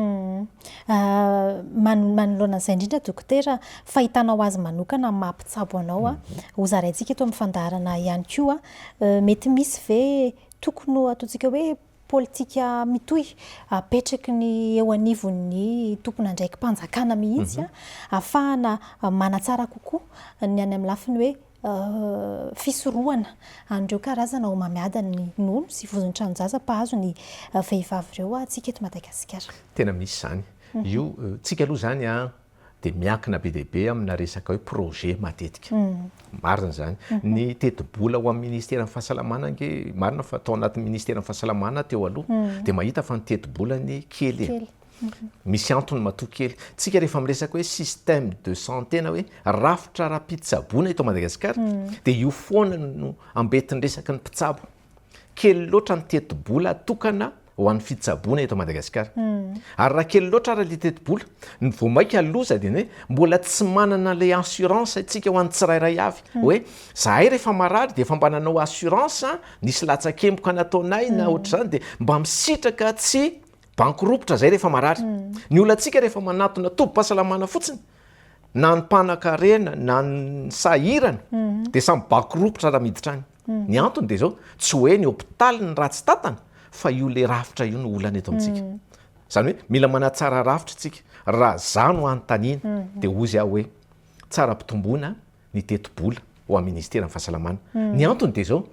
Manoloana an'izay indrindra dokotera, fahitanao azy manokana amin'ny maha mpitsabo anao, hozaraintsika eto amin'ny fandaharana ihany koa, mety misy ve tokony ho ataontsika hoe politika mitohy apetraky ny eo anivon'ny tompon'andraiki-panjakana mihitsy ahafahana manatsara kokoa ny any amin'ny lafiny hoe fisorohana an'ireo karazana homamiadan'ny nono sy vozon'ny tranon-jaza mpahazo ny vehivavy ireo antsika eto Madagasikara. Tena misy izany. Io, tsika aloha izany an, dia miankina be dia be amina resaka hoe projet matetika. Marina izany. Ny tetibola ho an'ny ministeran'ny fahasalamana ange, marina fa tao anatin'ny ministeran'ny fahasalamana teo aloha, dia mahita fa ny tetibolany kely e. Misy antony matoa kely. Tsika rehefa miresaka hoe système de santé na hoe rafitra ara-pitsaboana eto Madagasikara, dia io foana no ambentin-dresaky ny mpitsabo. Kely loatra ny tetibola atokana. ho an'ny fitsaboana eto Madagasikara. Ary raha kely loatra ary ilay tetibola, ny vao mainka loza dia ny hoe mbola tsy manana ilay assurance isika ho an'ny tsirairay avy. Hoe zahay rehefa marary dia efa mba nanao assurance, nisy latsakemboka nataonay na ohatr'izany dia mba misitraka tsy bankiropotra zay rehefa marary. Ny olantsika rehefa manatona tobim-pahasalamana fotsiny na ny mpanankarena na ny sahirana dia samy bankiropotra raha miditra any. Ny antony dia izao, tsy hoe ny hopitaly no ratsy tantana fa io le rafitra io no olana eto amintsika. Izany hoe mila manatsara rafitra isika. Raha za no anontaniana dia hozy aho hoe tsara ampitomboina ny tetibola ho an'ny ministeran'ny fahasalamana. Ny antony dia izao,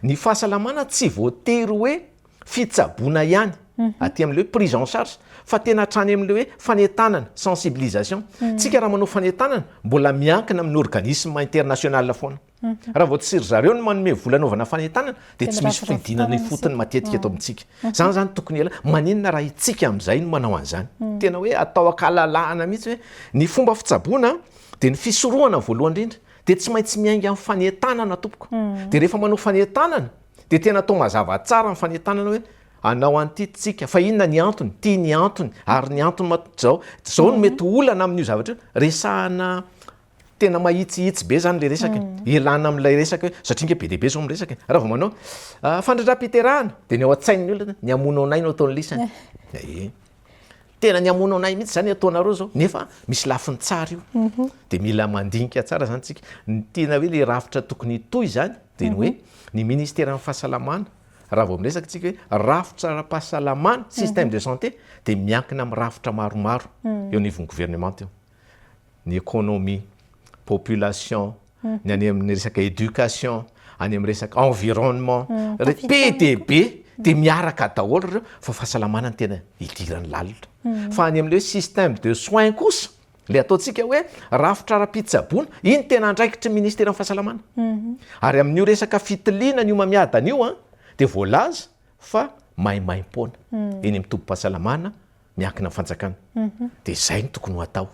ny fahasalamana tsy voatery hoe fitsaboana ihany aty amin'ilay hoe prise en charge fa tena hatrany amin'ilay hoe fanentanana, sensibilisation. Tsika raha manao fanentanana mbola miankina amin'ny organisme international foana. Raha vao tsy ry zareo no manome vola anaovana fanentanana dia tsy misy fidinana ifotony matetika eto amintsika. Zany zany tokony ela, maninona raha itsika amin'izay no manao an'izany? Tena hoe atao ankalalahana mihitsy hoe ny fomba fitsaboana dia ny fisorohana voalohany indrindra dia tsy maintsy miainga amin'ny fanentanana tompoko. Dia rehefa manao fanentanana dia tena atao mazava tsara ny fanentanana hoe anao an'ity tsika fa inona ny antony, ty ny antony ary ny antony mahatonga zao, zao no mety olana amin'io zavatra io, resahana Tena mahitsihitsy be zany le resaka e. Ialana amin'ilay resaka hoe satria nge be dia be zao miresaka e. Raha vao manao fandrindram-piterahana dia ny ao an-tsain'ny olona ny hamono anay no ataon'ny lisany. Ee. Tena ny hamono anay mihitsy zany ataonareo zao nefa misy lafiny tsara io. Dia mila mandinika tsara zany tsika. Ny tena hoe le rafitra tokony hitohy zany dia ny hoe ny ministeran'ny fahasalamana raha vao miresaka tsika hoe rafitra ara-pahasalamana, système de santé, dia miankina amin'ny rafitra maromaro eo anivon'ny governemanta io. ny économie, population, ny any amin'ny resaka éducation, any amin'ny resaka environnement, be dia be dia miaraka daholo ireo fa fahasalamana no tena idirany lalina. Fa any amin'ilay hoe système de soins kosa, ilay ataontsika hoe rafitra ara-pitsaboana, iny tena andraikitry ny ministeran'ny fahasalamana. Ary amin'io resaka fitiliana ny homamiadana io an, dia voalaza fa maimaimpoana eny amin'ny tobim-pahasalamana miankina amin'ny fanjakana. Dia izay no tokony ho atao.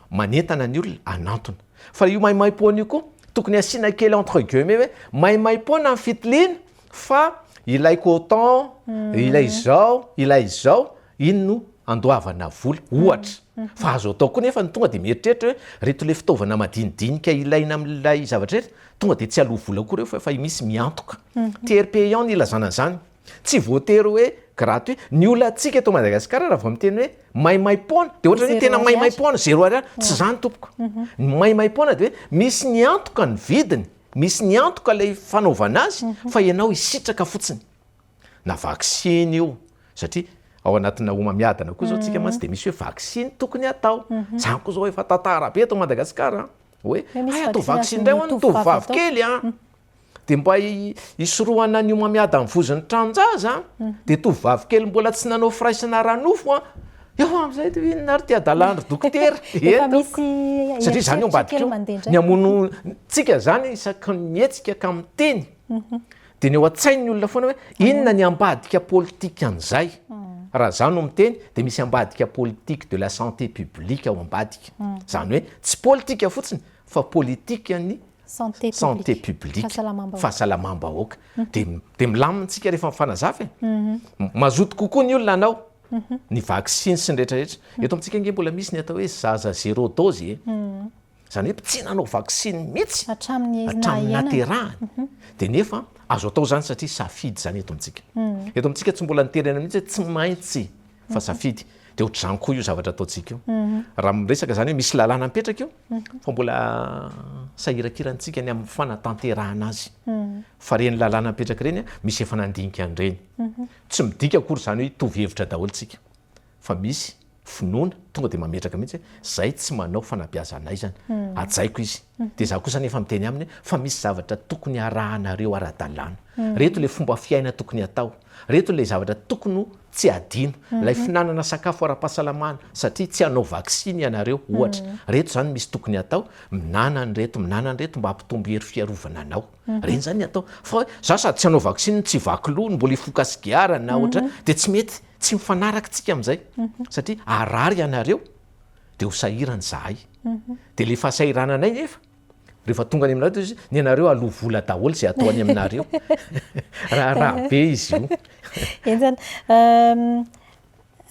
Manentana ny olona hanantona. Fa io maimaimpoana io koa tokony asiana kely entre guillemets hoe maimaimpoana ny fitiliana fa ilay coton, ilay izao, ilay izao, iny no andoavana vola, ohatra. Fa azo atao koa nefa ny tonga dia mieritreritra hoe reto ilay fitaovana madinidinika ilaina amin'ilay zavatra ireto, tonga dia tsy aloa vola koa ireo fa efa misy miantoka. Tiers payant ny ilazana an'izany. Tsy voatery hoe gratuit. Ny olantsika eto Madagasikara raha vao miteny hoe maimaimpoana dia ohatran'ny hoe tena maimaimpoana, zéro ariary. Tsy izany tompoko. Ny maimaimpoana dia hoe misy ny antoka ny vidiny, misy ny antoka ilay fanaovana azy fa ianao hisitraka fotsiny. Na vaksiny io, satria ao anatina homamiadana koa izao tsika mantsy dia misy hoe vaksiny tokony hatao. Izany koa izao efa tantara be eto Madagasikara hoe hay atao vaksiny indray hono ny tovovavy kely an. Dia mba hisorohana ny homamiadan'ny vozon'ny tranon-jaza, dia tovovavy kely mbola tsy nanao firaisana ara-nofo an, eo amin'izay dia inona ary ity hadalan'ny dokotera? Efa misy Satria izany eo ambadika eo, ny hamono tsika izany isaky ny mihetsika ka miteny, dia ny ao an-tsain'ny olona foana hoe inona ny ambadika politikan'izay? Raha izaho no miteny dia misy ambadika politique de la santé publique ao ambadika. Izany hoe tsy politika fotsiny fa politikan'ny Santé publique, fahasalamam-bahoaka. Dia dia milamina tsika rehefa mifanazava e. Mazoto kokoa ny olona hanao ny vaksiny sy ny rehetra rehetra. Eto amintsika ange mbola misy ny atao hoe zaza zéro dose e. Izany hoe tsy nanao vaksiny mihitsy hatramin'ny hatramin'ny naterahany. Dia nefa azo atao izany satria safidy izany eto amintsika. Eto amintsika tsy mbola niterena mihitsy hoe tsy maintsy fa safidy. Dia ohatr'izany koa io zavatra ataontsika io. Raha miresaka izany hoe misy lalàna mipetraka io, fa mbola sahirakirantsika ny amin'ny fanatanterahana azy. Fa ireny lalàna mipetraka ireny, misy efa nandinika an'ireny. Tsy midika akory izany hoe hitovy hevitra daholo tsika, fa misy finoana tonga dia mametraka mihitsy hoe zay tsy manao fanabeazana aizana, hajaiko izy. Dia za kosa anefa miteny aminy hoe fa misy zavatra tokony harahanareo ara-dalàna. Reto ilay fomba fiaina tokony hatao. Reto ilay zavatra tokony ho tsy adino, ilay fihinanana sakafo ara-pahasalamana satria tsy hanao vaksiny ianareo ohatra. Reto izany misy tokony hatao, minana an'ireto, minana an'ireto mba hampitombo hery fiarovana anao. Ireny izany ny atao. Fa hoe za sady tsy hanao vaksiny no tsy hivaky loha no mbola hifoka sigara na ohatra dia tsy mety, tsy mifanaraka tsika amin'izay satria harary ianareo dia ho sahirana izahay. Dia ilay fahasahirananay nefa. Rehefa tonga any aminareo izy, ny anareo aloa vola daholo izay atao any aminareo. Raharaha be izy io. Henjana.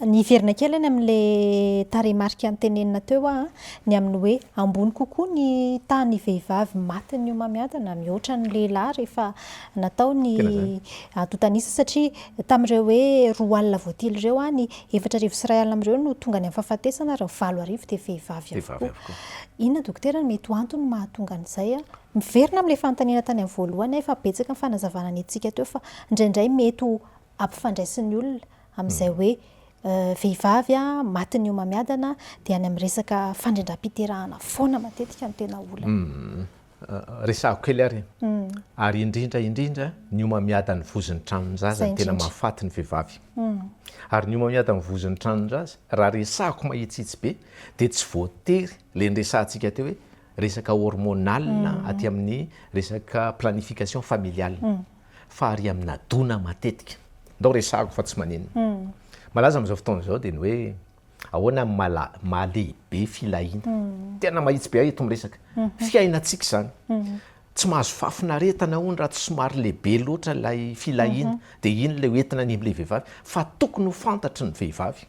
Niverina kely any amin'ilay tarehimarika notenenina teo aho, ny amin'ny hoe ambony kokoa ny tahan'ny vehivavy matin'ny homamiadana mihoatra ny lehilahy rehefa natao ny antontan'isa satria tamin'ireo hoe 20 voatily ireo, ny 4400 amin'ireo no tonga any amin'ny fahafatesana ary ny 8000 dia vehivavy avokoa. Inona dokotera no mety ho antony mahatonga an'izay? Miverina amin'ilay fanontaniana tany amin'ny voalohany aho, efa betsaka ny fanazavana nentintsika teo fa indraindray mety ho ampifandraisin'ny olona amin'izay hoe vehivavy matin'ny homamiadana dia any amin'ny resaka fandrindram-piterahana foana matetika no tena olana. Resahako kely ary e. Ary indrindra indrindra ny homamiadan'ny vozon'ny tranon-jaza no tena mahafaty ny vehivavy. Ary ny homamiadan'ny vozon'ny tranon-jaza, raha resahako mahitsihitsy be, dia tsy voatery ilay niresahantsika teo hoe resaka hormonal aty amin'ny resaka planification familiale. Fa ary amina dona matetika. Ndao resahako fa tsy maninona. Malaza amin'izao fotoana izao dia ny hoe ahoana ny mahalehibe filahiana. Tena mahitsy be aho eto miresaka. Fiainantsika izany. Tsy mahazo fahafinaretana hono raha tsy somary lehibe loatra ilay filahiana. Dia iny ilay hoentina any amin'ilay vehivavy. Fa tokony ho fantatry ny vehivavy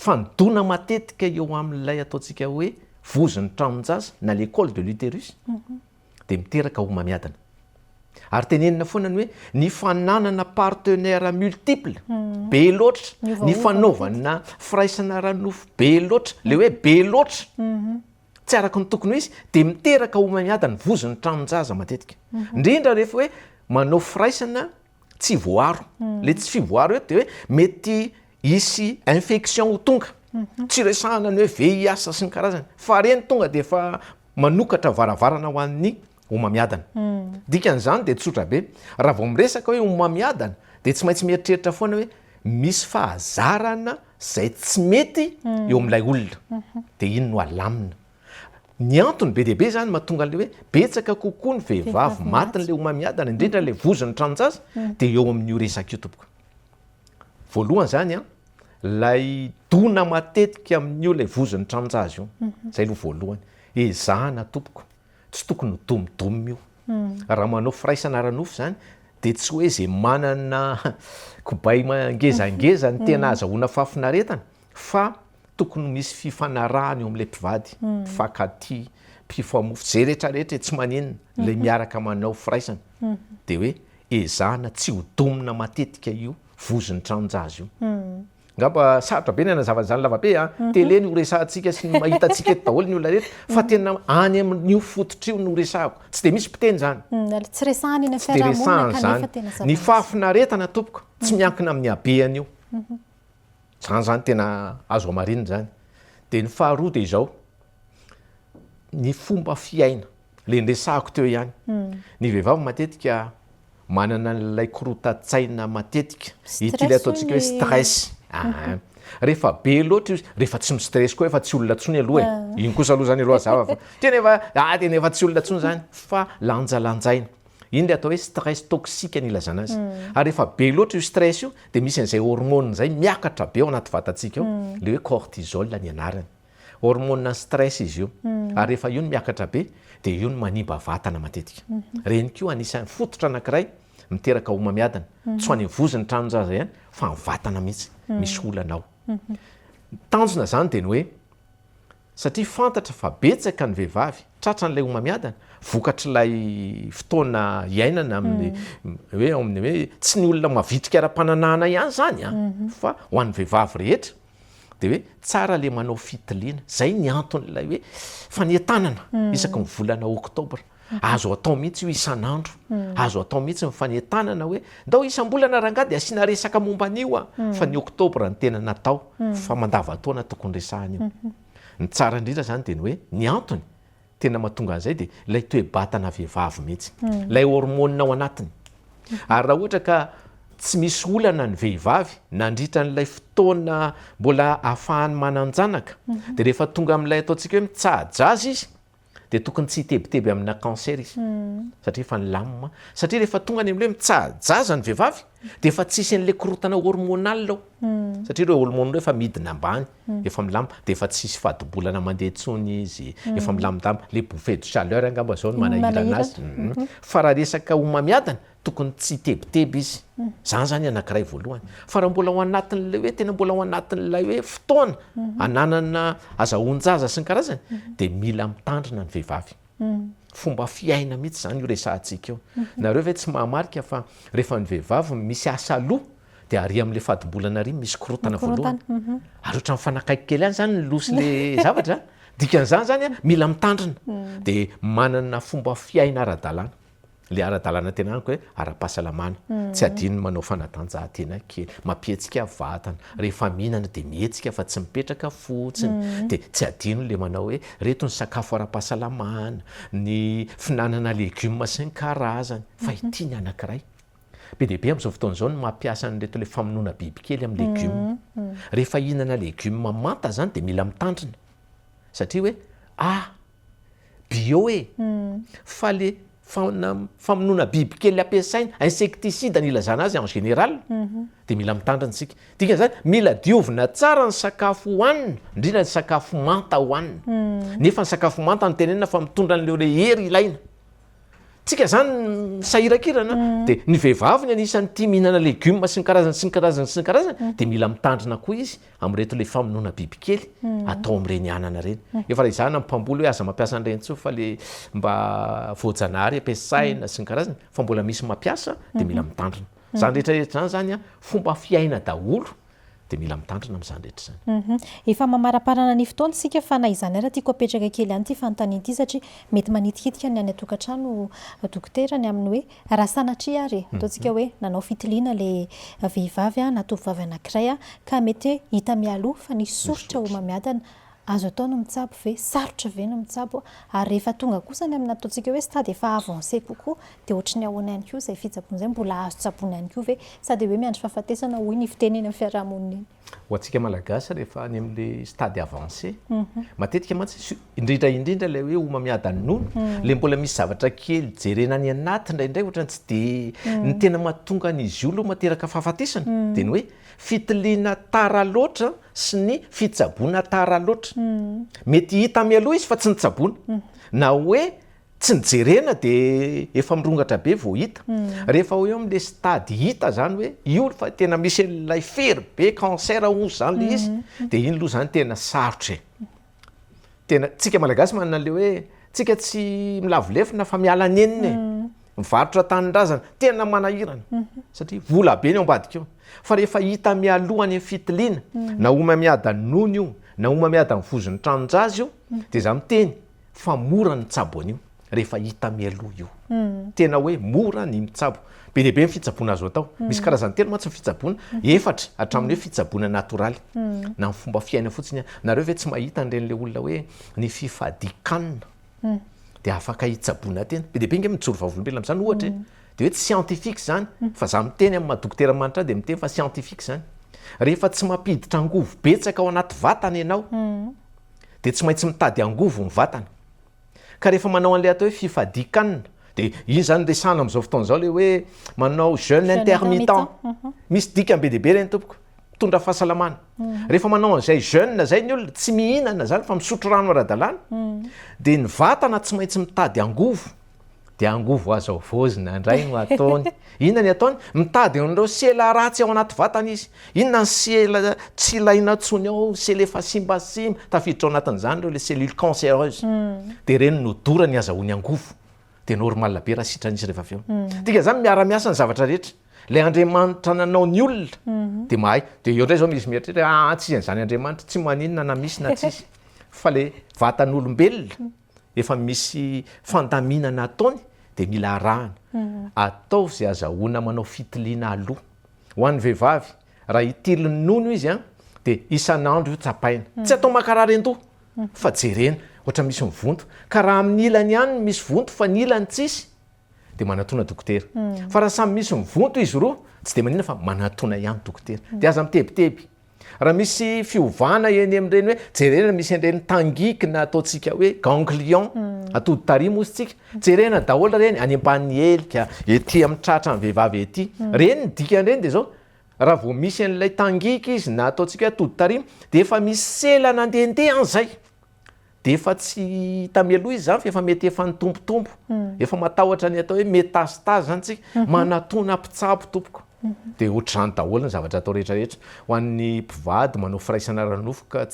fa ny dona matetika eo amin'ilay ataontsika hoe vozon'ny tranon-jaza na le col de l'utérus dia miteraka homamiadana. Ary tenenina foana ny hoe ny fananana partenaire multiple be loatra, ny fanaovana firaisana ara-nofo be loatra, le hoe be loatra tsy araka ny tokony ho izy dia miteraka homamiadana, vozon'ny tranon-jaza matetika. Indrindra rehefa hoe manao firaisana tsy voaro. Le tsy fivoaro eto dia hoe mety hisy infection ho tonga. Tsy resahana ny hoe VIH sy ny karazany fa reny tonga dia efa manokatra varavarana ho an'ny homamiadana. Dikan'izany dia tsotra be, raha vao miresaka hoe homamiadana dia tsy maintsy mieritreritra foana hoe misy fahazarana izay tsy mety eo amin'ilay olona, dia iny no alamina. Ny antony be dia be izany mahatonga an'ilay hoe betsaka kokoa ny vehivavy matin'ilay homamiadana, indrindra ilay vozon'ny tranon-jaza, dia eo amin'io resaka io tompoko. Voalohany izany an, ilay dona matetika amin'io ilay vozon'ny tranon-jaza io, izay aloha voalohany. Ezahana tompoko, tsy tokony ho domodomina io. Raha manao firaisana ara-nofo izany dia tsy hoe izay manana kobay ngezangeza no tena azahoana fahafinaretana fa tokony misy fifanarahana eo amin'ilay mpivady, mpifankatia, mpifamofo, izay rehetra rehetra e, tsy maninona, ilay miaraka manao firaisana dia hoe ezahana tsy ho domina matetika io vozon'ny tranon-jaza io. Angamba sarotra be ny hanazava an'izany lava be an! Télé no resahantsika sy ny mahita antsika eto daholo ny olona rehetra fa tena any amin'io fototra io no resahako. Tsy dia misy mpiteny izany. Tsy resahana eny amin'ny fiarahamonina kanefa tena zava-misy. Ny fahafinaretana tompoko tsy miankina amin'ny habehany io. Izany izany tena azo hamarinina izany. Dia ny faharoa dia izao, ny fomba fiaina, ilay niresahako teo ihany. Ny vehivavy matetika manana an'ilay korotan-tsaina matetika, ity ilay ataontsika hoe stress. Aa. Rehefa be loatra io, rehefa tsy mi-stress koa efa tsy olona intsony aloha e. Iny kosa aloha izany aloha hazava fa tena efa, ah tena efa tsy olona intsony izany fa lanjalanjaina. Iny ilay atao hoe stress toxique no ilazana azy. Ary rehefa be loatra io stress io dia misy an'izay hormone izay miakatra be ao anaty vatantsika ao, ilay hoe cortisol ny anarany. Hormone stress izy io. Ary rehefa io no miakatra be dia io no manimba vatana matetika. Ireny koa anisan'ny fototra anankiray miteraka homamiadana. Tsy ho any vozon'ny tranon-jaza ihany fa ny vatana mihitsy misy olana ao. Ny tanjona izany dia ny hoe satria fantatra fa betsaka ny vehivavy tratran'ilay homamiadana vokatr'ilay fotoana iainana amin'ny hoe ao amin'ny hoe tsy ny olona mavitrika ara-pananahana ihany izany an, fa ho an'ny vehivavy rehetra. Dia hoe tsara le manao fitiliana, zay ny anton'ilay hoe fanentanana isaky ny volana oktobra. Azo atao mihitsy io isan'andro, azo atao mihitsy ny fanentanana hoe ndao isam-bolana rangahy dia asiana resaka momba an'io a, fa ny oktobra no tena natao fa mandavantaona tokony resahana io. Ny tsara indrindra zany dia ny hoe ny antony tena mahatonga an'izay dia ilay toe-batana vehivavy mihitsy, ilay hormone ao anatiny. Ary raha ohatra ka tsy misy olana ny vehivavy nandritra an'ilay fotoana mbola ahafahany manan-janaka, dia rehefa tonga amin'ilay ataontsika hoe mitsaha-jaza izy, dia tokony tsy hitebiteby amina cancer izy satria efa nilamina, satria rehefa tonga any amin'ilay hoe mitsaha-jaza ny vehivavy dia efa tsisy an'ilay korontana hormonal ao satria ireo hormones ireo efa midina ambany, efa milamina, dia efa tsisy fadimbolana mandeha intsony izy, efa milamindamina, ilay bouffée de chaleur angamba izao no manahirana azy, fa raha resaka homamiadana Tokony tsy hitebiteby izy. Zany zany anankiray voalohany. Fa raha mbola ao anatin'ilay hoe tena mbola ao anatin'ilay hoe fotoana ananana azahoan-jaza sy ny karazany dia mila mitandrina ny vehivavy. Fomba fiaina mihitsy zany io resahantsika io. Nareo ve tsy mahamarika fa rehefa ny vehivavy misy asa aloha dia ary amin'ilay fadimbolana ary misy korontana voalohany. Ary ohatran'ny mifanakaiky kely ihany zany ny loha sy le zavatra. Dikan'izany zany mila mitandrina. Dia manana fomba fiaina ara-dalàna. Le ara-dalàna tena amiko hoe ara-pahasalamana, tsy adino ny manao fanatanjahantena kely, mampihetsika vatana, rehefa mihinana dia mihetsika fa tsy mipetraka fotsiny, dia tsy adino le manao hoe reto ny sakafo ara-pahasalamana, ny fihinanana legioma sy ny karazany, fa ity ny anankiray. Be dia be amin'izao fotoana izao ny mampiasa an'ireto le famonoana bibikely amin'ny legioma. Rehefa hihinana legioma manta zany dia mila mitandrina satria hoe ah! bio e! Fa le famonoana biby kely ampiasaina, insecticide ny ilazana azy en général, de mila mitandrina isika. Dikan'izany, mila diovina tsara ny sakafo hohanina, indrindra ny sakafo manta hohanina. Nefa ny sakafo manta no tenenina fa mitondra an'ireo le hery ilaina. Tsika zany misahirakirana, de ny vehivavy ny anisan'ny tia mihinana legioma sy ny karazany sy ny karazany sy ny karazany, de mila mitandrina koa izy amin'ireto le famonoana bibikely atao amin'ireny anana ireny. Efa raha izany amin'ny mpamboly hoe aza mampiasa an'ireny intsony fa le mba voajanahary ampiasaina sy ny karazany fa mbola misy mampiasa dia mila mitandrina. Izany rehetra rehetra izany zany an, fomba fiaina daholo dia mila mitandrina amin'izany rehetra izany. Efa mamaraparana ny fotoana isika fa na izany ara tiako apetraka kely ihany ity fanontaniana ity satria mety manitikitika ny any an-tokantrano dokotera ny amin'ny hoe Raha sanatria ary e, ataontsika hoe nanao fitiliana ilay vehivavy na tovovavy anankiray ka mety hoe hita mialoha fa nisy soritra homamiadana, azo atao ny mitsabo ve? Sarotra ve ny mitsabo? Ary rehefa tonga kosa any amin'ny ataontsika hoe stade efa avancé kokoa dia ohatry ny ahoana ihany koa izay fitsaboana izay? Mbola azo tsaboina ihany koa ve? Sa dia hoe miandry fahafatesana hoy ny fiteny eny amin'ny fiarahamonina eny? Ho antsika Malagasy rehefa any amin'ilay stade avancé, matetika mantsy indrindra indrindra ilay hoe homamiadan'ny nono, ilay mbola misy zavatra kely jerena any anaty indraindray ohatran'ny tsy dia, ny tena mahatonga an'izy io aloha materaka fahafatesana dia ny hoe fitiliana tara loatra sy ny fitsaboana tara loatra. Mety hita mialoha izy fa tsy nitsaboana, na hoe Tsy nijerena de efa mirongatra be vao hita. Rehefa eo amin'le stade hita zany hoe io fa tena misy an'ilay fery be cancer hozy zany le izy de iny aloha zany tena sarotra e. Tena tsika malagasy manana an'le hoe tsika tsy milavo lefona fa miala nenina e. Mivarotra tanindrazana, tena manahirana satria vola be ny ao ambadika ao. Fa rehefa hita mialoha any amin'ny fitiliana na homamiadan'ny nono io na homamiadan'ny vozon'ny tranon-jaza io de za miteny fa mora ny mitsabo an'io rehefa hita mialoha io. Tena hoe mora ny mitsabo. Be dia be ny fitsaboana azo atao. Misy karazany telo mantsy ny fitsaboana, efatra hatramin'ny hoe fitsaboana natoraly na ny fomba fiaina fotsiny. Nareo ve tsy mahita an'ireny le olona hoe ny fifadian-kanina dia afaka hitsaboana tena? Be dia be ange mijoro vavolombelona amin'izany ohatra e. Dia hoe tsy scientifique izany fa za miteny amin'ny maha dokotera manitra ahy dia miteny fa scientifique izany. Rehefa tsy mampiditra angovo betsaka ao anaty vatana ianao dia tsy maintsy mitady angovo ny vatana. Ka rehefa manao an'ilay atao hoe fifadian-kanina, dia iny izany resahana amin'izao fotoana izao ilay hoe manao jeûne intermittent. Misy dikany be dia be ireny tompoko, mitondra fahasalamana. Rehefa manao an'izay jeûne izay ny olona, tsy mihinana izany fa misotro rano ara-dalàna, dia ny vatana tsy maintsy mitady angovo. Dia angovo azo havaozina indray no ataony. Inona ny ataony? Mitady an'ireo sela ratsy ao anaty vatana izy. Inona ny sela tsy ilaina intsony ao, sela efa simbasimba, tafiditra ao anatin'izany ireo le cellules cancéreuses. Dia ireny no dorany azahoany angovo. Dia normal be raha sitrana izy rehefa avy eo. Dikan'izany miara-miasa ny zavatra rehetra. Ilay Andriamanitra nanao ny olona dia mahay. Dia eo indray izao misy mieritreritra hoe aa tsisy an'izany Andriamanitra, tsy maninona na misy na tsisy. Fa le vatan'olombelona efa misy fandaminana ataony dia mila arahana. Ataovy izay azahoana manao fitiliana aloha. Ho an'ny vehivavy, raha hitily ny nono izy an, dia isan'andro io tsapaina. Tsy atao mankarary an-doha fa jerena ohatra misy mivonto. Ka raha amin'ny ilany ihany no misy vonto fa ny ilany tsisy dia manatona dokotera. Fa raha samy misy mivonto izy roa, tsy dia maninona fa manatona ihany dokotera. Dia aza mitebiteby. Raha misy fiovana eny amin'ireny hoe jerena misy an'ireny tangiky na ataontsika hoe ganglion, atody tary moa isika, jerena daholo ireny any ambanin'ny helika, ety amin'ny tratran'ny vehivavy ety. Ireny ny dikan'ireny dia izao, raha vao misy an'ilay tangiky izy na ataontsika hoe atody tary dia efa misy sela nandehandeha any izay. Dia efa tsy hita mialoha izy izany fa efa mety efa nitombotombo. Efa matahotra ny atao hoe métastase izany tsika. Manatona mpitsabo tompoko. Dia ohatr'izany daholo ny zavatra atao rehetra rehetra. Ho an'ny mpivady manao firaisana ara-nofo ka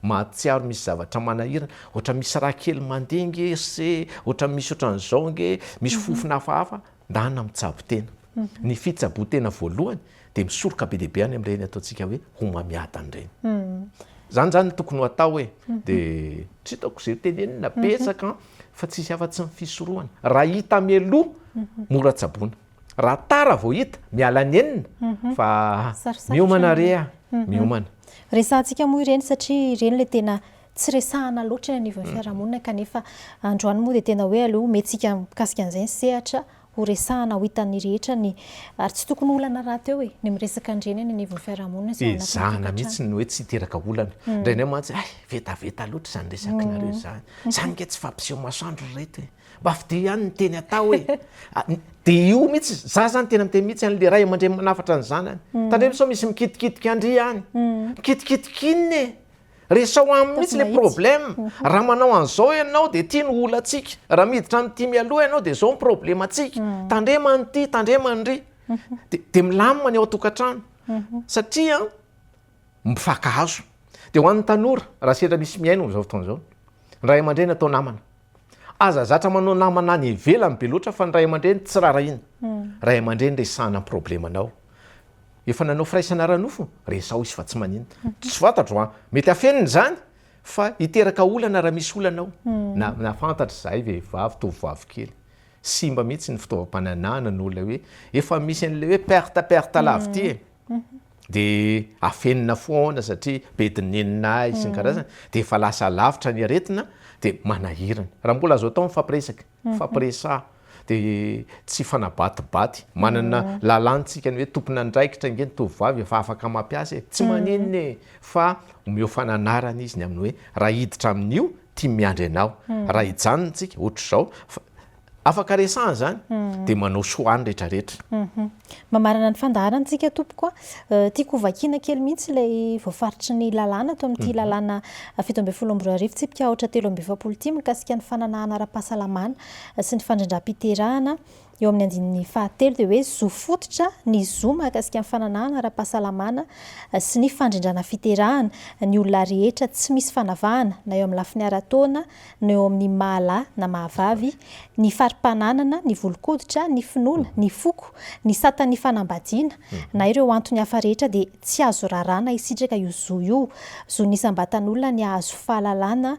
mahatsiaro misy zavatra manahirana, ohatra misy rà kely mandeha nge se, ohatra misy ohatran'izao nge, misy fofona hafahafa, ndana mitsabo tena. Ny fitsaboan-tena voalohany dia misoroka be dia be any amin'ireny ataontsika hoe homamiadana ireny. Izany izany no tokony ho atao e. Dia tsy hitako izay tenenina betsaka an, fa tsisy afa-tsy ny fisorohana. Raha hita mialoha, mora tsaboina. Raha tara vao hita, miala nenina fa miomana re a, miomana. Resahantsika moa ireny satria ireny ilay tena tsy resahana loatra eny anivon'ny fiarahamonina kanefa androany moa dia tena hoe aleo omentsika mikasika an'izay ny sehatra ho resahana ho hitan'ny rehetra ny ary tsy tokony ho olana rahateo e ny miresaka an'ireny eny anivon'ny fiarahamonina sy ao anatin'ny Ezahana mihitsy ny hoe tsy hiteraka olana. Indraindray mantsy hay vetaveta loatra izany resakinareo izany. Izany ange tsy fampiseho masoandro ry reto e. Mba fidio ihany ny teny atao e. Dia io mihitsy, za zany tena miteny mihitsy an'le ray aman-dreny manafatra ny zanany. Tandremo sao misy mikitikitika an-dry any. Mikitikitika inona e? Resao aminy mihitsy le problème. Raha manao an'izao ianao dia ity no olantsika. Raha miditra amin'ity mialoha ianao dia izao ny problemantsika. Tandrema an'ity, tandrema an'ry. Dia dia milamina ny ao an-tokantrano. Satria mifankahazo. Dia ho an'ny tanora, raha sendra misy mihaino amin'izao fotoana izao, ny ray aman-dreny atao namana. Aza zatra manao namana any ivelany be loatra fa ny ray aman-dreny tsy rarahina. Ray aman-dreny resahana ny problemanao. Efa nanao firaisana ara-nofo? Resaho izy fa tsy maninona. Tsy fantatro an! Mety afenina izany fa hiteraka olana raha misy olana ao. Na na fantatra izahay vehivavy, tovovavy kely. Simba mihitsy ny fitaovam-pananahana noho ilay hoe efa misy an'ilay hoe perte perte lava ity e! Dia afenina foana satria bedin'ny neninay sy ny karazany. Dia efa lasa lavitra ny aretina dia manahirana. Raha mbola azo atao mifampiresaka, mifampiresaha. dia tsy hifanabatibaty, manana lalàna tsika ny hoe tompon'andraikitra ange ny tovovavy efa afaka mampiasa e, tsy maninona e, fa omeo fananarana izy ny amin'ny hoe raha hiditra amin'io tia miandry anao, raha hijanona tsika ohatr'izao, fa afaka resahana izany dia manao choix ny retraretra. Mamarana ny fandaharana tsika tompoko a, tiako ho vakiana kely mihitsy ilay voafaritry ny lalàna ato amin'ity lalàna 2017 tsipika aotra 43 ity mikasika ny fananahana ara-pahasalamana sy ny fandrindram-piterahana eo amin'ny andininy fahatelo dia hoe zo fototra ny zo mahakasika ny fananahana ara-pahasalamana sy ny fandrindrana fiterahana ny olona rehetra tsy misy fanavahana na eo amin'ny lafiny ara-taona na eo amin'ny maha lahy na maha vavy, ny fari-pananana, ny volon-koditra, ny finoana, ny foko, ny satan'ny fanambadiana na ireo antony hafa rehetra dia tsy azo raràna hisitraka io zo io. Zon'ny isam-batan'olona ny hahazo fahalalana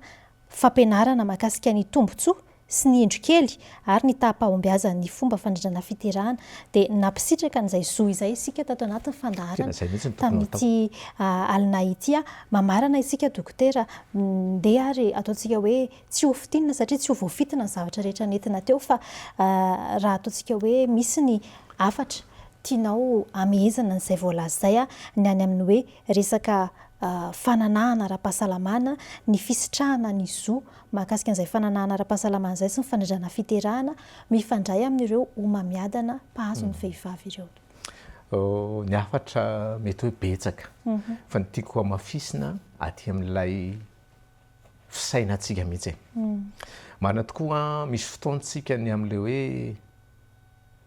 fampianarana mahakasika ny tombontsoa sy ny indro kely ary ny taham-pahombiazan'ny fomba fandrindrana fiterahana dia nampisitraka an'izay zo izay isika tato anatin'ny fandaharana tamin'ity alina ity. Mamarana isika dokotera, ndeha ary ataontsika hoe tsy ho fintinina satria tsy ho voafintina ny zavatra rehetra nentina teo fa raha ataontsika hoe misy ny hafatra tianao hamehezana an'izay voalaza izay ny any amin'ny hoe resaka fananahana ara-pahasalamana, ny fisitrahana ny zo mahakasika an'izay fananahana ara-pahasalamana izay sy ny fandrindrana fiterahana mifandray amin'ireo homamiadana mpahazo ny vehivavy ireo. Ny hafatra mety hoe betsaka fa ny tiako hamafisina aty amin'ilay fisainantsika mihitsy e. Marina tokoa misy fotoantsika ny amin'ilay hoe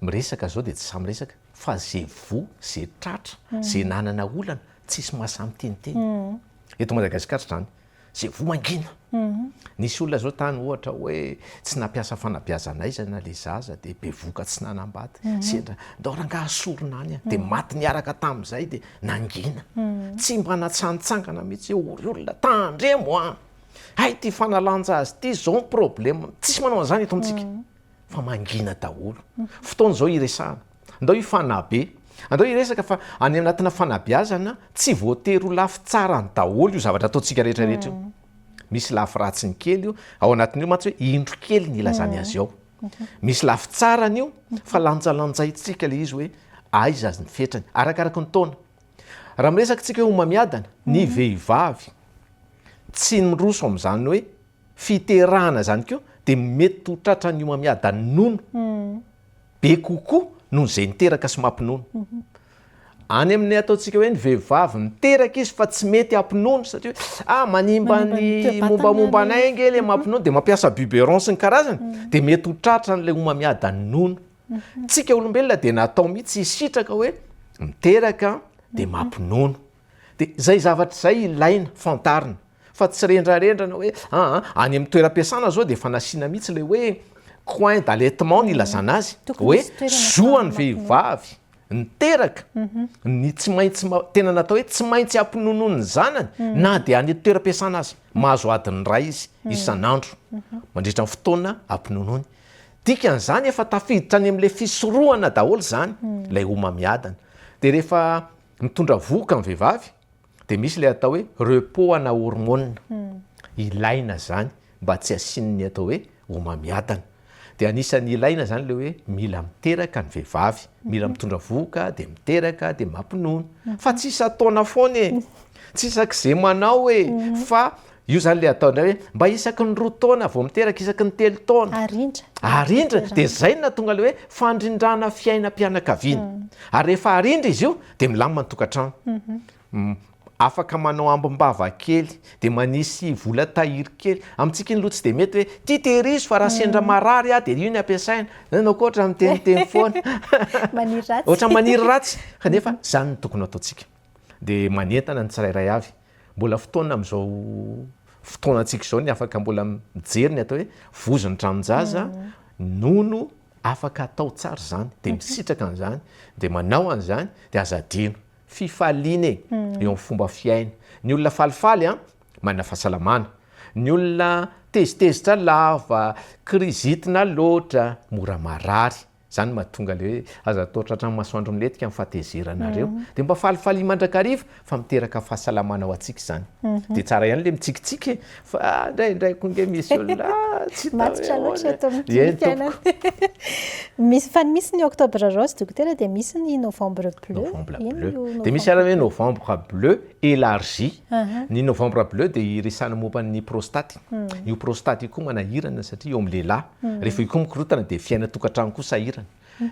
Miresaka zao dia tsy samy miresaka fa ze voa, ze tratra, ze nanana olana tsisy mahasahy miteniteny. Eto Madagasikara zany, ze voa mangina. Nisy olona zao tany ohatra hoe tsy nampiasa fanabeazan'aizana le zaza dia bevoka tsy nanambady, sendra ndao rangaha asorina any a, dia maty niaraka tamin'izay dia nangina. Tsy mba natsantsangana mihitsy hoe ory olona tandremo a! Hay ty fanalan-jaza ty zao ny problème, tsisy manao an'izany eto amintsika. fa mangina daholo. Fotoana izao hiresahana. Andao hifanabe. Andao hiresaka fa any anatina fanabeazana tsy voatery ho lafy tsarany daholo io zavatra ataontsika rehetra rehetra io. Misy lafy ratsiny kely io, ao anatin'io mantsy hoe indro kely ny ilazany azy ao. Misy lafy tsarany io fa lanjalanjaintsika ilay izy hoe aiza ny fetrany, arakaraky ny taona. Raha miresaka tsika hoe homamiadana, ny vehivavy tsy miroso amin'izany hoe fiterahana izany koa dia mety ho tratran'ny homamiadan'ny nono be kokoa noho izay niteraka sy mampinono. Any amin'ny ataontsika hoe ny vehivavy miteraka izy fa tsy mety hampinono satria hoe ah manimba ny mombamomba anay ange le mampinono dia mampiasa biberon sy ny karazany dia mety ho tratran'ilay homamiadan'ny nono. Tsika olombelona dia natao mihitsy hisitraka hoe miteraka dia mampinono. Dia izay zavatra izay ilaina fantarina fa tsy rendrarendrana hoe aa any amin'ny toeram-piasana zao dia efa nasiana mihitsy ilay hoe coin d'allaitement ny ilazana azy hoe zo an'ny vehivavy niteraka ny tsy maintsy tena natao hoe tsy maintsy ampinonoiny ny zanany na dia any toeram-piasana aza mahazo adiny iray izy isan'andro mandritra ny fotoana ampinonoiny. Dikan'izany efa tafiditra any amin'ilay fisorohana daholo izany ilay homamiadana. Dia rehefa mitondra vohoka ny vehivavy dia misy ilay atao hoe repos ana hormone. Ilaina izany mba tsy hasian'ny atao hoe homamiadana. Dia anisan'ny ilaina izany ilay hoe mila miteraka ny vehivavy, mila mitondra vohoka dia miteraka dia mampinono. Fa tsy isan-taona foana e! Tsy isak'izay manao e! Fa io izany ilay atao indray hoe mba isaky ny 2 taona vao miteraka, isaky ny 3 taona. Arindra. Arindra, dia izay no nahatonga ilay hoe fandrindrana fiainam-pianakaviana. Ary rehefa arindra izy io dia milamina ny tokantrano. Afaka manao ambim-bava kely, dia manisy vola tahiry kely. Amintsika iny aloha tsy dia mety hoe ity tehirizo fa raha sendra marary aho dia io no ampiasaina. Ianao koa ohatran'ny miteniteny foana. Maniry ratsy. Ohatran'ny maniry ratsy. Kanefa izany no tokony hataontsika. Dia manentana ny tsirairay avy. Mbola fotoana amin'izao fotoanantsika izao ny afaka mbola mijery ny atao hoe vozon'ny tranon-jaza, nono, afaka atao tsara izany. Dia misitraka an'izany, dia manao an'izany, dia aza adino. Fifaliana e, eo amin'ny fomba fiaina. Ny olona falifaly an, manana fahasalamana. Ny olona tezitezitra lava, kirizitina loatra, mora marary. Izany no mahatonga ilay hoe aza atao tratran'ny masoandro milentika ny fahatezeranareo. Dia mba falifalia mandrakariva fa miteraka fahasalamana ho antsika izany. Dia tsara ihany ilay mitsikitsiky e, fa indraindray koa nge misy olona tsy hita hoe Matotra loatra ahoana eto e. amin'ny Eny fiainana. tompoko. Misy fa misy ny octobre rose dokotera dia misy ny novembre bleu. Novembre Inona bleu. io Dia misy ary hoe novembre novembre bleu élargi. Ny novembre bleu dia iresahana momba ny prostaty. Io prostaty io koa manahirana satria eo amin'ny lehilahy. Rehefa io koa mikorontana dia fiainan-tokantrano koa sahirana.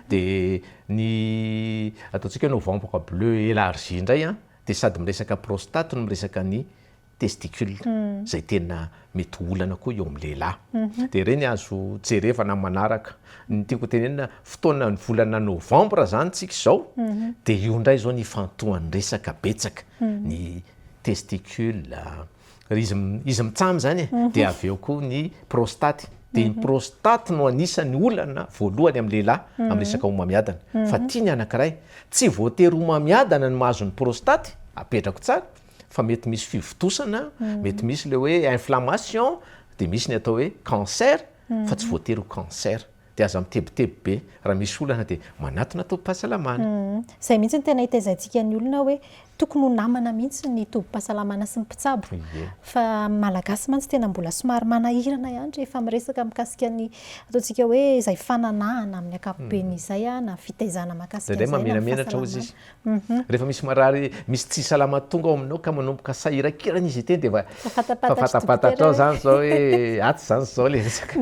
Dia ny ataontsika hoe novembre bleu élargi indray an, dia sady miresaka prostaty no miresaka ny testicule izay tena mety ho olana koa eo amin'ny lehilahy. Dia ireny azo jerevana amin'ny manaraka. Ny tiako hotenenina, fotoana ny volana novambra izany tsika izao, dia io indray izao ny ifantohan'ny resaka betsaka, ny testicule, izy izy mitsam izany e, dia avy eo koa ny prostate. Dia ny prostate no anisan'ny olana voalohany amin'ny lehilahy amin'ny resaka homamiadana. Fa ity ny anankiray, tsy voatery homamiadana ny mahazo ny prostate, apetrako tsara, fa mety misy fivontosana, mety misy le hoe inflammation, de misy ny atao hoe cancer, fa tsy voatery ho cancer. De aza mitebiteby be, raha misy olana de manatona tobim-pahasalamana. Izay mihitsy no tena itaizantsika ny olona hoe tokony ho namana mihitsy ny tobim-pahasalamana sy ny mpitsabo. Fa ny Malagasy mantsy tena mbola somary manahirana ihany rehefa miresaka mikasika ny ataontsika hoe izay fananahana amin'ny ankapobeny izay na fitaizana mahakasika Indraindray an'izay na ny mamenamenatra hozy fahasalamana. izy. Rehefa misy marary, misy tsy salama tonga ao aminao ka manomboka sahirankirana izy hiteny dia efa fantapantatra ao zany zao hoe atsy zany zao le resaka.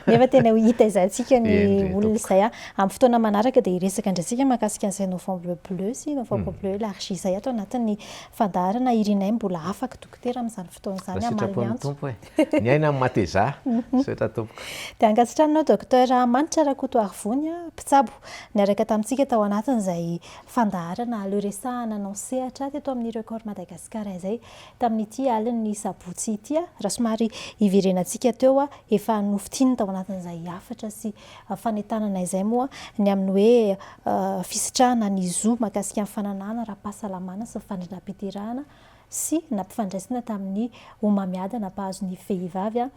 Nefa tena ho hitaizantsika ny olona izay a. Amin'ny fotoana manaraka dia hiresaka indray isika mahakasika an'izay novembre bleu sy novembre bleu élargi izay ato anatin'ny fandaharana. Irinay mbola afaka dokotera amin'izany fotoana izany Raha hamaly ny sitrapon'ny antso. Tompo e. Ny aina amin'ny matezà. Misaotra tompoko. Dia ankasitrahanao Docteur Manitra Rakotoarivony, mpitsabo niaraka tamintsika tao anatin'izay fandaharana Aleo Resahana Anao Sehatra teto amin'ny Record Madagascar izay tamin'ity alin'ny sabotsy ity. Raha somary hiverenantsika teo, efa nofintininy tao anatin'izay hafatra sy fanentanana izay moa ny amin'ny hoe fisitrahana ny zo mahakasika ny fananahana ara-pahasalamana sy ny fandrindram-piterahana sy nampifandraisina tamin'ny homamiadana mpahazo ny vehivavy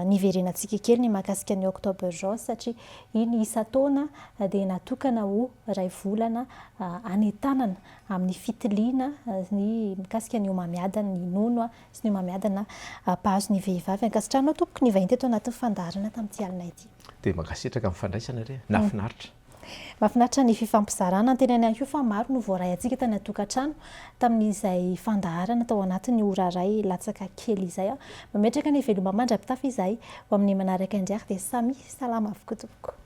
niverenantsika kely ny mahakasika ny October Rose satria iny isan-taona dia natokana ho iray volana hanentanana amin'ny fitiliana ny mikasika ny homamiadan'ny nono sy ny homamiadana mpahazo ny vehivavy. Ankasitrahanao tompoko ny vahiny teto anatin'ny fandaharana tamin'ity alina ity. Dia mankasitraka amin'ny fandraisana re, nahafinaritra. Mahafinaritra ny fifampizarana. Antenaina ihany koa fa maro no voaray antsika tany an-tokantrano tamin'izay fandaharana tao anatin'ny ora iray latsaka kely izay. Mametraka ny veloma mandra-pitafa izahay ho amin'ny manaraka indray ary dia samia salama avokoa tompoko.